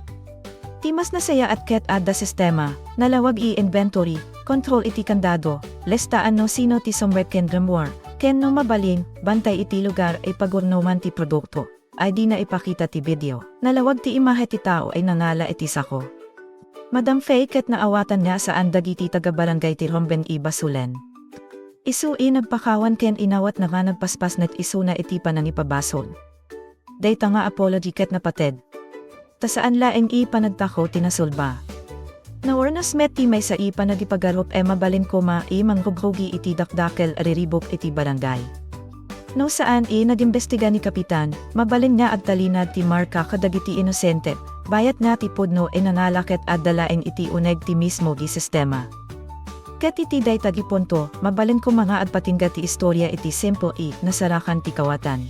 Ti mas nasayaat ket adda sistema, nalawag a inventory, kontrol iti kandado, listaan no sino ti sumrek ken rumor, ken no mabalin, bantay iti lugar a pagurnoman ti produkto. Ay dina ipakita ti video. Nalawag ti imahe ti tao a nangala iti sako. Madam Fe ket naawatan nga saan dagiti taga-barangay ti rumbeng a basulen. Isu a nagpakawan ken inawatna nga nagpaspasnek isuna iti panangipabasol. Dayta nga apology ket napateg. Ta saan laeng a panagtako ti nasolba. Naurnos met ti maysa a panagipagarup a mabalin koma a mangrugrugi iti dakdakel a riribuk iti barangay. No saan a nagimbestiga ni Kapitan, mabalin nga agtalinaed ti marka kadagiti inosente, bayat nga ti pudno a nangala ket adda laeng iti uneg ti mismo a sistema. Ket iti dayta a punto, mabalin koma nga agpatingga ti istoria iti simple a nasarakan ti kawatan.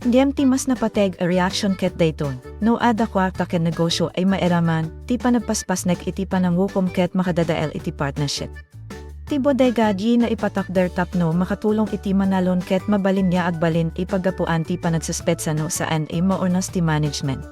Ngem ti mas napateg a reaction ket daytoy, no adda kuarta ken negosio a mairaman, ti panagpaspasnek iti panangukom ket makadadael iti partnership. Ti bodega dina ipatakder tapno makatulong iti manalon ket mabalin nga agbalin a paggapuan ti panagsuspetsa no saan a maurnos ti management.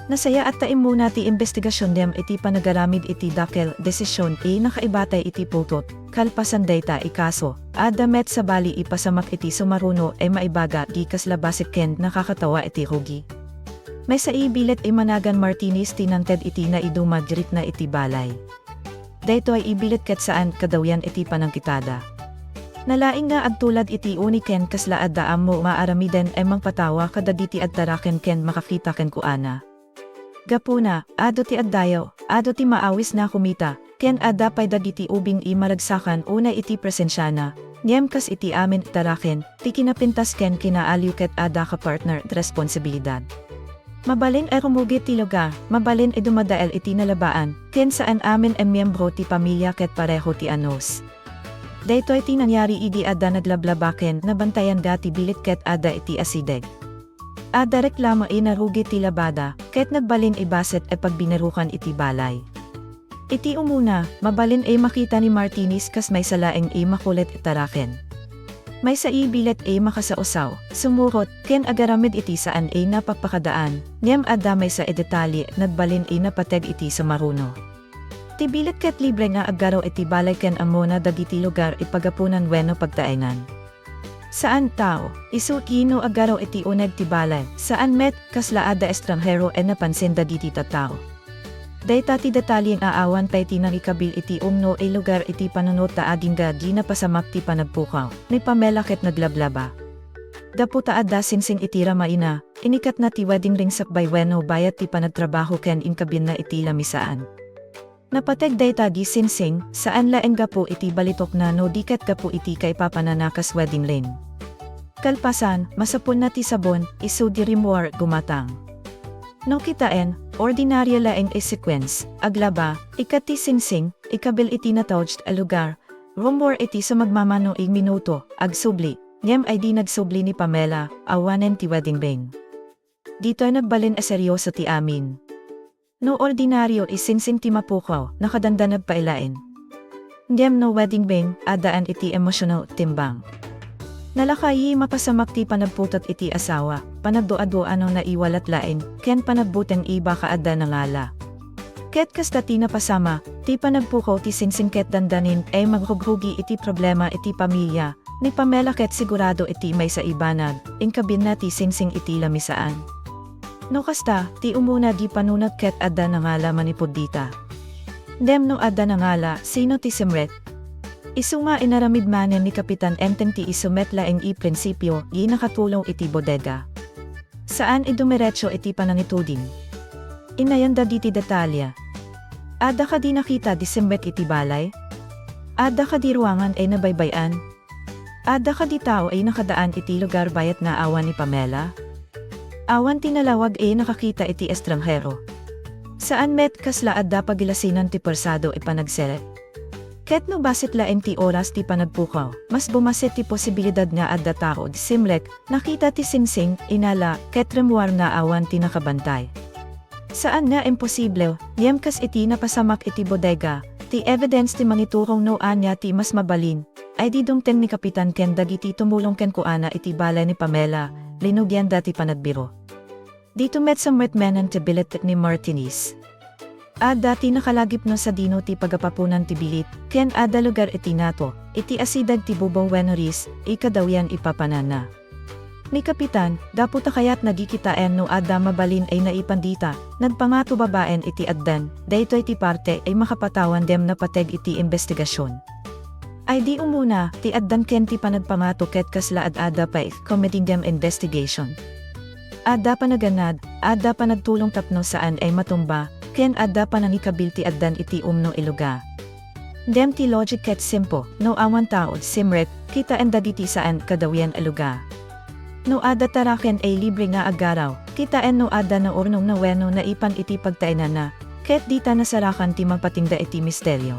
Nasayaat ta immuna ti imbestigasion ngem iti panagaramid iti dakkel a desisyon a nakaibatay iti putot. Kalpasan dayta a kaso, adda met sabali a pasamak iti sumaruno a maibaga a kasla bassit ken nakakatawa iti rugi. Maysa a bilet a managan Martinez ti nangted iti naiduma a gritna iti balay. Daytoy a bilet ket saan kadawian iti panangkitada. Nalaing nga agtulad iti uni ken kasla adda ammo nga aramiden a mangpatawa kadagiti agtaraken ken makakita kenkuana. Gapuna, adu ti agdayaw, adu ti maawis nga kumita, ken adda pay dagiti ubing a maragsakan unay iti presensiana, ngem kas iti amin a taraken, ti kinapintas ken kinaaliw ket adda kapartner a responsibilidad. Mabalin a rumugi ti lugar, mabalin a dumadael iti nalabaan, ken saan amin a miyembro ti pamilia ket pareho ti anus. Daytoy ti nangyari idi adda naglablaba ken nabantayan dati bilet ket adda iti asideg. Adda reklamo a narugi ti labada, ket nagbalin a bassit a pagbinerukan iti balay. Iti umuna, mabalin a makita ni Martinez kas maysa laeng a makulit a taraken. Maysa a bilet a makasausaw, sumurot, ken agaramid iti saan a napagpakadaan, ngem adda maysa a detalye a nagbalin a napateg iti sumaruno. Ti bilet ket libre nga aggaraw iti balay ken ammona dagiti lugar a paggapunan wenno pagtaengan. Saan tao, isu a no aggaraw iti uneg ti balay, saan met, kasla adda estranghero a napansin dagiti tattao. Dayta ti detalye nga awan pay ti nangikabil iti umno a lugar iti panunot ta agingga a napasamak ti panagpukaw ni Pamela ket naglablaba. Gapu ta adda singsing iti ramaina, inikatna ti wedding ring sakbay wenno bayat ti panagtrabaho ken inkabilna iti lamisaan. Napateg dayta a singsing, saan laeng gapu iti balitokna no di ket gapu iti kaipapanana kas wedding ring. Kalpasan, masapulna ti sabon, isu ti rumor, gumatang. No kitaen, ordinaryo laeng a sequence, aglaba, ikat ti singsing, ikabil iti natouched a lugar, rumor iti sumagmamano a minuto, agsubli, ngem ay di nagsubli ni Pamela, awanen ti wedding ring. Ditoy nagbalin a seryoso ti amin. No ordinaryo a singsing ti mapukaw, nakadandanag pay laeng. Ngem no wedding ring, addaan iti emotional timbang. Nalaka a mapasamak ti panagputot iti asawa, panagduadua no naiwalat laeng, ken panagbuteng a baka adda nangala. Ket kasta ti napasamak, ti panagpukaw ti singsing ket dandanin a magrugrugi iti problema iti pamilia ni Pamela ket sigurado iti maysa a banag, inkabinna ti singsing iti lamisaan. No kasta, ti umuna a panunot ket adda nangala manipud dita. Ngem no adda nangala, sino ti simrek? Isu nga inaramid manen ni Kapitan enteng ti isu met laeng a prinsipio a nakatulong iti bodega. Saan a dumiretso iti panangituding. Inayan dagiti detalye. Adda kadi nakita ti simrek iti balay? Adda kadi ruangan a nabaybay-an? Adda kadi tao a nakadaan iti lugar bayat nga awan ni Pamela? Awan ti nalawag a nakakita iti estranghero. Saan met kasla adda pagilasinan ti puersado a panagserrek. Ket no bassit laeng ti oras ti panagpukaw, mas bummasit ti posibilidad nga adda tao a simrek, nakita ti singsing, inala, ket rimmuar nga awan ti nakabantay. Saan nga imposible, ngem kas iti napasamak iti bodega, ti evidence ti mangitulong no ania ti mas mabalin, a di dumteng ni Kapitan ken dagiti tumulong kenkuana iti balay ni Pamela, linugianda ti panagbiro. Dita met simrek manen ti bilet ni Martinez. Adda ti nakalagip no sadino ti pagapapunan ti bilet, ken adda lugar iti nato, iti asideg ti bubaw wenno ris, a kadawyan a papananna. Ni Kapitan, gapu ta kayat nga kitaen no adda mabalin a naipan dita, nagpangato babaen iti addan, daytoy ti parte a makapatawan ngem napateg iti imbestigasion. Ay di umuna, ti addan ken ti panagpangato ket kasla ad-adda pay, committing ngem investigation. Adda panagannad, adda panagtulong tapno saan a matumba, ken adda panangikabil ti addan iti umno a lugar. Ngem ti logic ket simple, no awan tao a simrek, kitaen dagiti saan a kadawyan a lugar. No adda taraken a libre nga aggaraw, kitaen no adda naurnong wenno naipan iti pagtaenanna, ket dita nasarakan ti mangpatingda iti misterio.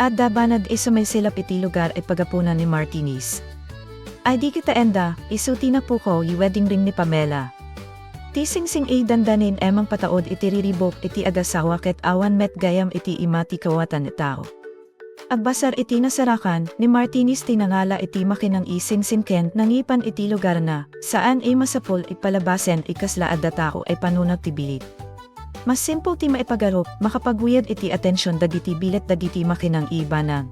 Adda banag a sumisilap iti lugar a pagapunan ni Martinez. Ay di kitaenda, isu ti napukaw a wedding ring ni Pamela. Ti singsing a dandanin a mangpataud iti riribuk iti agasawa ket awan met gayam iti ima ti kawatan a tao. Agbasar iti nasarakan ni Martinez ti nangala iti makinang a singsing ken nangipan iti lugarna, saan a masapul a palabasen a kasla adda tao a panunot ti bilet. Mas simple ti maipagarup, makapaguyod iti atension dagiti bilet dagiti makinang a banag.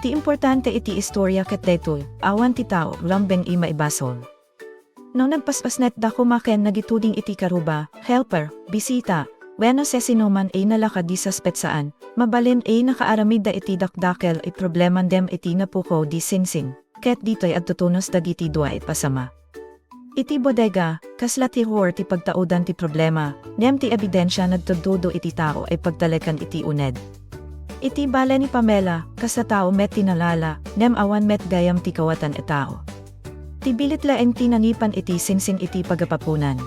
Ti importante iti istoria ket daytoy, awan ti tao a rumbeng a maibasol. No nagpaspasnek dakumaken nagituding iti karuba, helper, bisita, wenno sasinoman a nalaka a suspek saan, mabalin a nakaaramidda iti dakdakel a problema ngem iti napukaw a singsing, ket ditoy agtutunos dagiti dua a pasamak. Iti bodega, kasla ti horror ti pagtaudan ti problema, ngem ti ebidensia nagtudtudo iti tao a pagtalekkan iti uneg. Iti balay ni Pamela, kasta tao met ti nangala, ngem awan met gayam ti kawatan a tao. Ti bilet laeng ti nangipan iti singsing iti pagapapunan.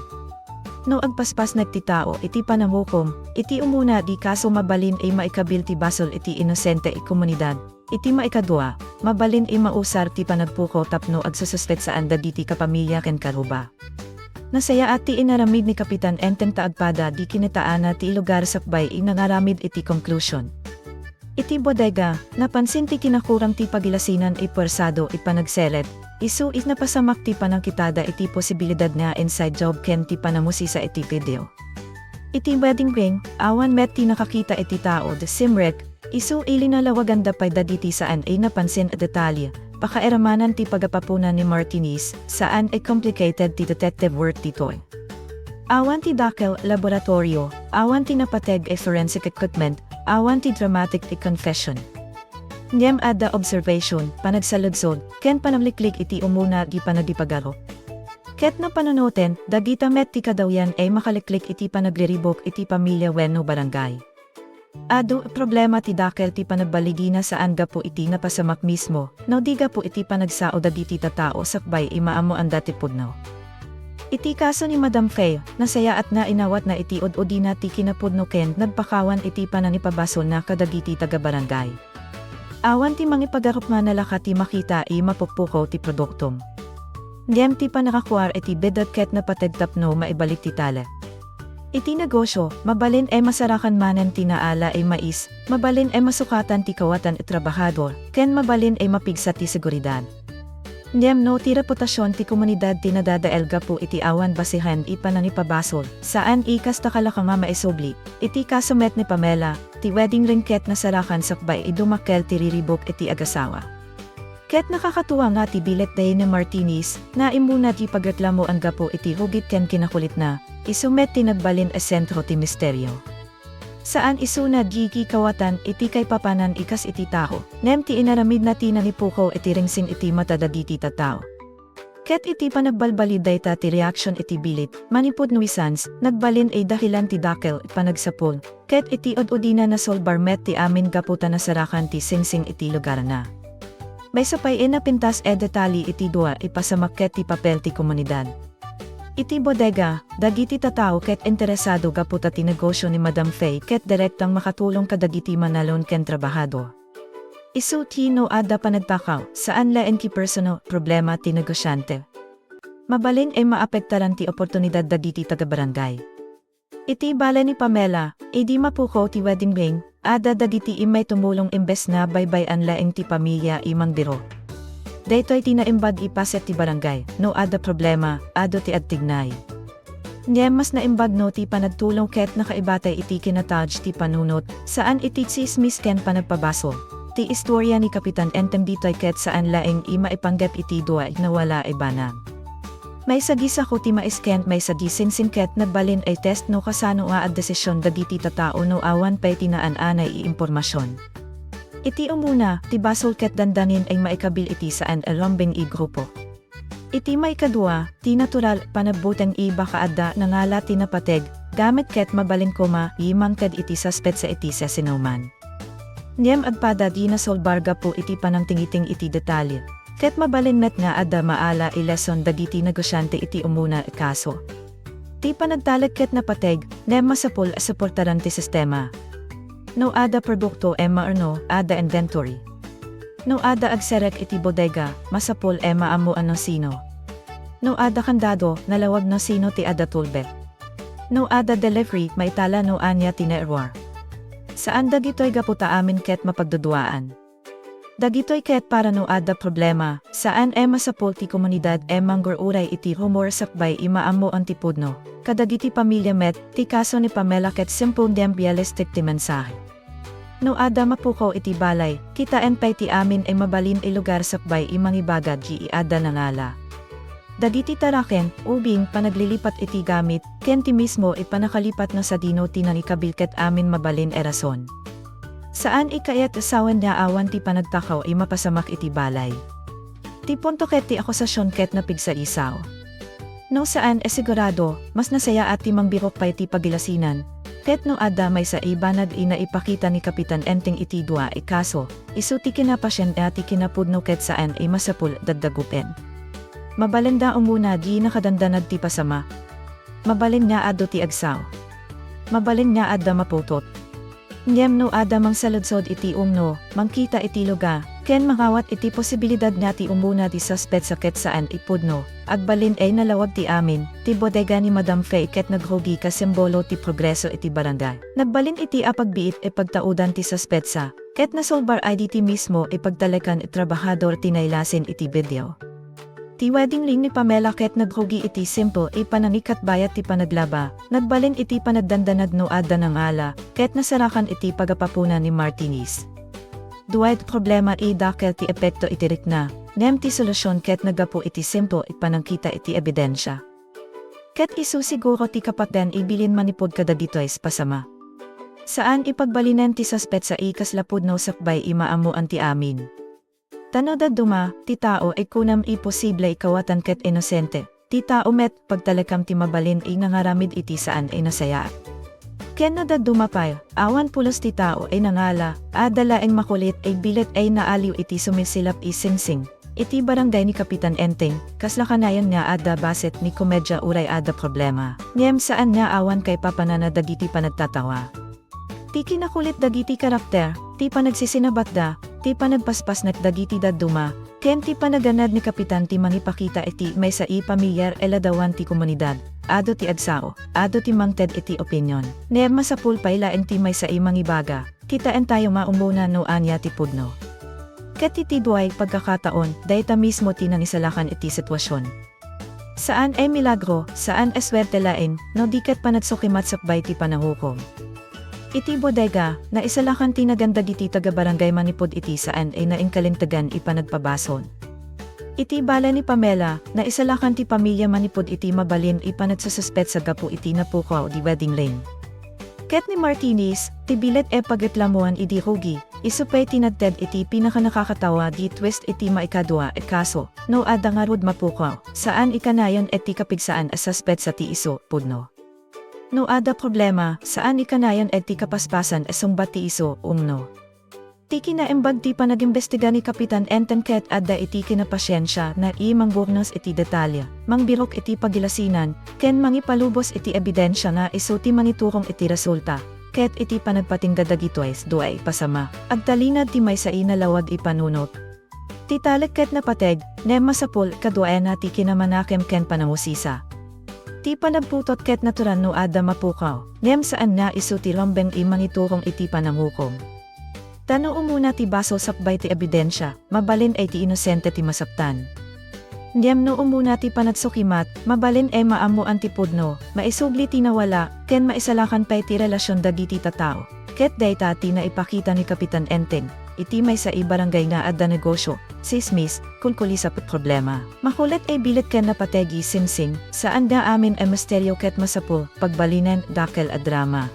No agpaspasnek ti tao iti panangukom, iti umuna a kaso mabalin a maikabil ti basol iti inosente a komunidad. Iti maikadua, mabalin a mausar ti panagpukaw tapno agsususpek saan dagiti kapamilya ken karuba. Nasayaat ti inaramid ni Kapitan enteng ta agpada ti kinitaenna ti lugar sakbay a nangaramid iti konklusion. Iti bodega, napansin ti kinakurang ti pagilasinan a puersado a panagserrek, isu a napasamak ti panangkitada iti posibilidad nga inside job ken ti panamusisa iti video. Iti wedding ring, awan met ti nakakita iti tao a simrek, isu a linalawaganda pay dagiti saan a napansin a detalye, pakairamanan ti pagapapunan ni Martinez, saan a complicated ti detective work ditoy. Awan ti dakkel a laboratorio, awan ti napateg a forensic equipment, awan ti dramatic a confession. Ngem adda observation, panagsaludsod, ken panagliklik iti umuna a panagipagarup. Ket no panunoten, dagita met ti kadawyan a makaliklik iti panagriribuk iti pamilya wenno barangay. Adu a problema ti dakkel ti panagbaligina saan gapu iti napasamak mismo, no di gapu iti panagsao dagiti tattao sakbay a maammoanda ti pudno. Iti kaso ni Madam Faye, nasayaat nga inawatna iti ud-udina ti kinapudno ken nagpakawan iti panangipabasolna kadagiti taga-barangay. Awan ti mangipagarup nga nalaka ti makita a mapukpukaw ti produktom. Ngem ti panakakuar iti bidet ket napateg tapno maibalik ti talek. Iti negosio, mabalin a masarakan manen ti naala a mais, mabalin a masukatan ti kawatan a trabahador, ken mabalin a mapigsa ti seguridad. Ngem no ti reputasion ti komunidad ti nadadael gapu iti awan basehen a panangipabasol, saan a kasta kalaka nga maisubli. Iti kaso met ni Pamela, ti wedding ring ket nasarakan sakbay a dumakkel ti riribuk iti agasawa. Ket nakakatua nga ti bilet dayta ni Martinez, nga immuna ti pagreklamoan gapu iti rugit ken kinakulitna, isu met ti nagbalin a sentro ti misterio. Saan isuna a kawatan iti kaipapanan a kas iti tao, ngem ti inaramidna ti nangipukaw iti ringsing iti mata dagiti tattao. Ket iti panagbalbaliw dayta ti reaksion iti bilet, manipud nuisance, nagbalin a dahelan ti dakkel a panagsapul, ket iti ud-udina nasolbar met ti amin gapu ta nasarakan ti singsing iti lugarna. Maysa pay a napintas a detalye iti dua a pasamak ket ti papel ti komunidad. Iti bodega, dagiti tattao ket interesado gapu ta ti negosio ni Madam Fay ket direktang makatulong kadagiti manalon ken trabahador. Isu ti no adda panagtakaw, saan laeng ti personal problema ti negosiante. Mabalin a maapektaran ti oportunidad dagiti taga-barangay. Iti balay ni Pamela, idi mapukaw ti wedding ring, adda dagiti immay tumulong imbes nga baybay-an laeng ti pamilia a mangbiro. Daytoy ti naimbag a paset ti barangay, no adda problema, adu ti agtignay. Ngem mas naimbag no ti panagtulong ket nakaibata iti kinatalge ti panunot, saan iti tsismis ken panagpabasol. Ti istoria ni Kapitan Enteng ditoy ket saan laeng a maipanggep iti dua a nawala a banag. Maysa a saku ti mais ken maysa a singsing ket nagbalin a test no kasano nga agdesision dagiti tattao no awan pay ti naan-anay a impormasion. Iti umuna, ti basol ket dandani a maikabil iti saan a lambing a grupo. Iti maikadua, ti natural a panagbuteng a baka adda nangala ti napateg, gamit ket mabalin koma a mangted iti suspetsa iti siasinoman. Ngem agpada ti nasolbar gapu iti panangtingiting iti detalye. Ket mabalin met nga adda maala a leson dagiti negosiante iti umuna a kaso. Ti panagtalek ket napateg, ngem masapul a suportaran ti sistema. No adda produkto a maerno, adda inventory. No adda agserrek iti bodega, masapul a maammo a no sino. No adda kandado, nalawag no sino ti adda tulbek. No adda delivery, maitala no ania ti naerruar. Saan dagitoy gapu ta amin ket mapagduduaan. Dagitoy ket para no adda problema, saan a masapul ti komunidad a manggur-uray iti rumor sakbay a maammoan ti pudno. Kadagiti pamilia met, ti kaso ni Pamela ket simple ngem realistic ti mensahe. No adda mapukaw iti balay, kitaen pay ti amin a mabalin a lugar sakbay a mangibaga ti adda nangala. Dagiti taraken, ubing, panaglilipat iti gamit, ken ti mismo a panakalipat no sadino ti nangikabil ket amin mabalin a rason. Saan a kayat a sawen nga awan ti panagtakaw a mapasamak iti balay. Ti punto ket ti akusasion ket napigsa a sao. No saan a sigurado, mas nasayaat ti mangbirok pay ti pagilasinan. Ket no adda maysa a banag a naipakita ni Kapitan Enteng iti dua a kaso, isu ti kinapasienna ti kinapudno ket saan a masapul a dagdagupen. Mabalin nga umuna ti nakadandanag ti pasama. Mabalin nga adu ti agsao. Mabalin nga adda maputot. Ngem no adda mangsaludsod iti umno, mangkita iti lugar, ken mangawat iti posibilidad nga ti umuna ti suspetsa ket saan a pudno, agbalin a nalawag ti amin, ti bodega ni Madam Fay ket nagrugi a simbolo ti progreso iti barangay. Nagbalin iti a pagbiit a pagtaudan ti suspetsa, ket nasolbar idi ti mismo a pagtalekan a trabahador ti nailasin iti video. Ti wedding ring ni Pamela ket nagrugi iti simple a panangikatbayat ti panaglaba, nagbalin iti panagdandanag no adda nangala, ket nasarakan iti pagapapuna ni Martinez. Dua ti problema a dakkel ti epekto iti rikna, ngem ti solusion ket naggapu iti simple a panangkita iti ebidensia. Ket isu siguro ti kapatdan a bilin manipud kadagitoy a pasama. Saan a pagbalinen ti suspetsa a kasla pudno sakbay a maammoan ti amin. Ta no dadduma, ti tao a kunam a posible a kawatan ket inosente. Ti tao met, pagtalekam ti mabalin a nangaramid iti saan a nasayaat. Ken no dadduma pay, awan pulos ti tao a nangala, adda laeng makulit a bilet a naaliw iti sumisilap a singsing. Iti barangay ni Kapitan Enteng, kasla kanayon nga adda baset ni komedia uray adda problema. Ngem saan nga awan kaipapanana dagiti panagtatawa. Ti kinakulit dagiti karakter, ti panagsisinabatda, ti panagpaspasnek dagiti dadduma, ken ti panaganad ni Kapitan ti mangipakita iti maysa a pamilyar a ladawan ti komunidad. adu ti agsao, adu ti mangted iti opinion. Ngem masapul pay laeng ti maysa a mangibaga, kitaentayo maumuna no ania ti pudno. Ket iti dua a pagkakataon, dayta mismo ti nangisalakan iti sitwasion. Saan a milagro, saan a suerte laeng, no di ket panagsukimat sakbay ti panangukom. Iti bodega, naisalakan ti nagan dagiti taga-barangay manipud iti saan a naingkalintegan a panagpabasol. Iti balay ni Pamela, naisalakan ti pamilia manipud iti mabalin a panagsususpetsa gapu iti napukaw a wedding ring. Ket ni Martinez, ti bilet a pagreklamoan idi rugi, isu pay ti nagted iti pinakanakakatawa a twist iti maikadua a kaso, no adda ngarud mapukaw, saan a kanayon ti kapigsaan a suspetsa ti isu, pudno. No adda problema, saan a kanayon ti kapaspasan a sungbat ti isu, umno. Ti kinaimbag ti panagimbestiga ni Kapitan Enteng ket adda iti kinapasiensiana a mangburnos iti detalye, mangbirok iti pagilasinan, ken mangipalubos iti ebidensia nga isu ti mangiturong iti resulta. Ket iti panagpatingga dagitoy dua a pasama, agtalinaed ti maysa a nalawag a panunot. Ti talek ket napateg, ngem masapul kaduaenna ti kinamanakem ken panangusisa. Ti panagputot ket natural no adda mapukaw, ngem saan nga isu ti rumbeng a mangiturong iti panangukom. Ta no umuna ti basol sakbay ti ebidensia, mabalin a ti inosente ti masaptan. Ngem no umuna ti panagsukimat, mabalin a maammoan ti pudno, maisubli ti nawala, ken maisalakan pay ti relasion dagiti tattao. Ket dayta ti naipakita ni Kapitan Enteng, iti maysa a barangay nga adda negosio, sismis, kulkulisa ket problema. Makulit a bilet ken napateg a singsing, saan nga amin a misterio ket masapul, pagbalinen, dakkel a drama.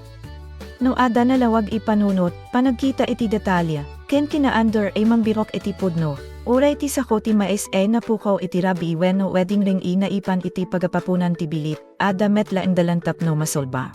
No adda nalawag a panunot, panagkita iti detalye, ken kinaandor a mangbirok iti pudno, uray ti sako ti mais a napukaw iti rabii wenno wedding ring a naipan iti pagapapunan ti bilit, adda met laeng dalan tapno masolba.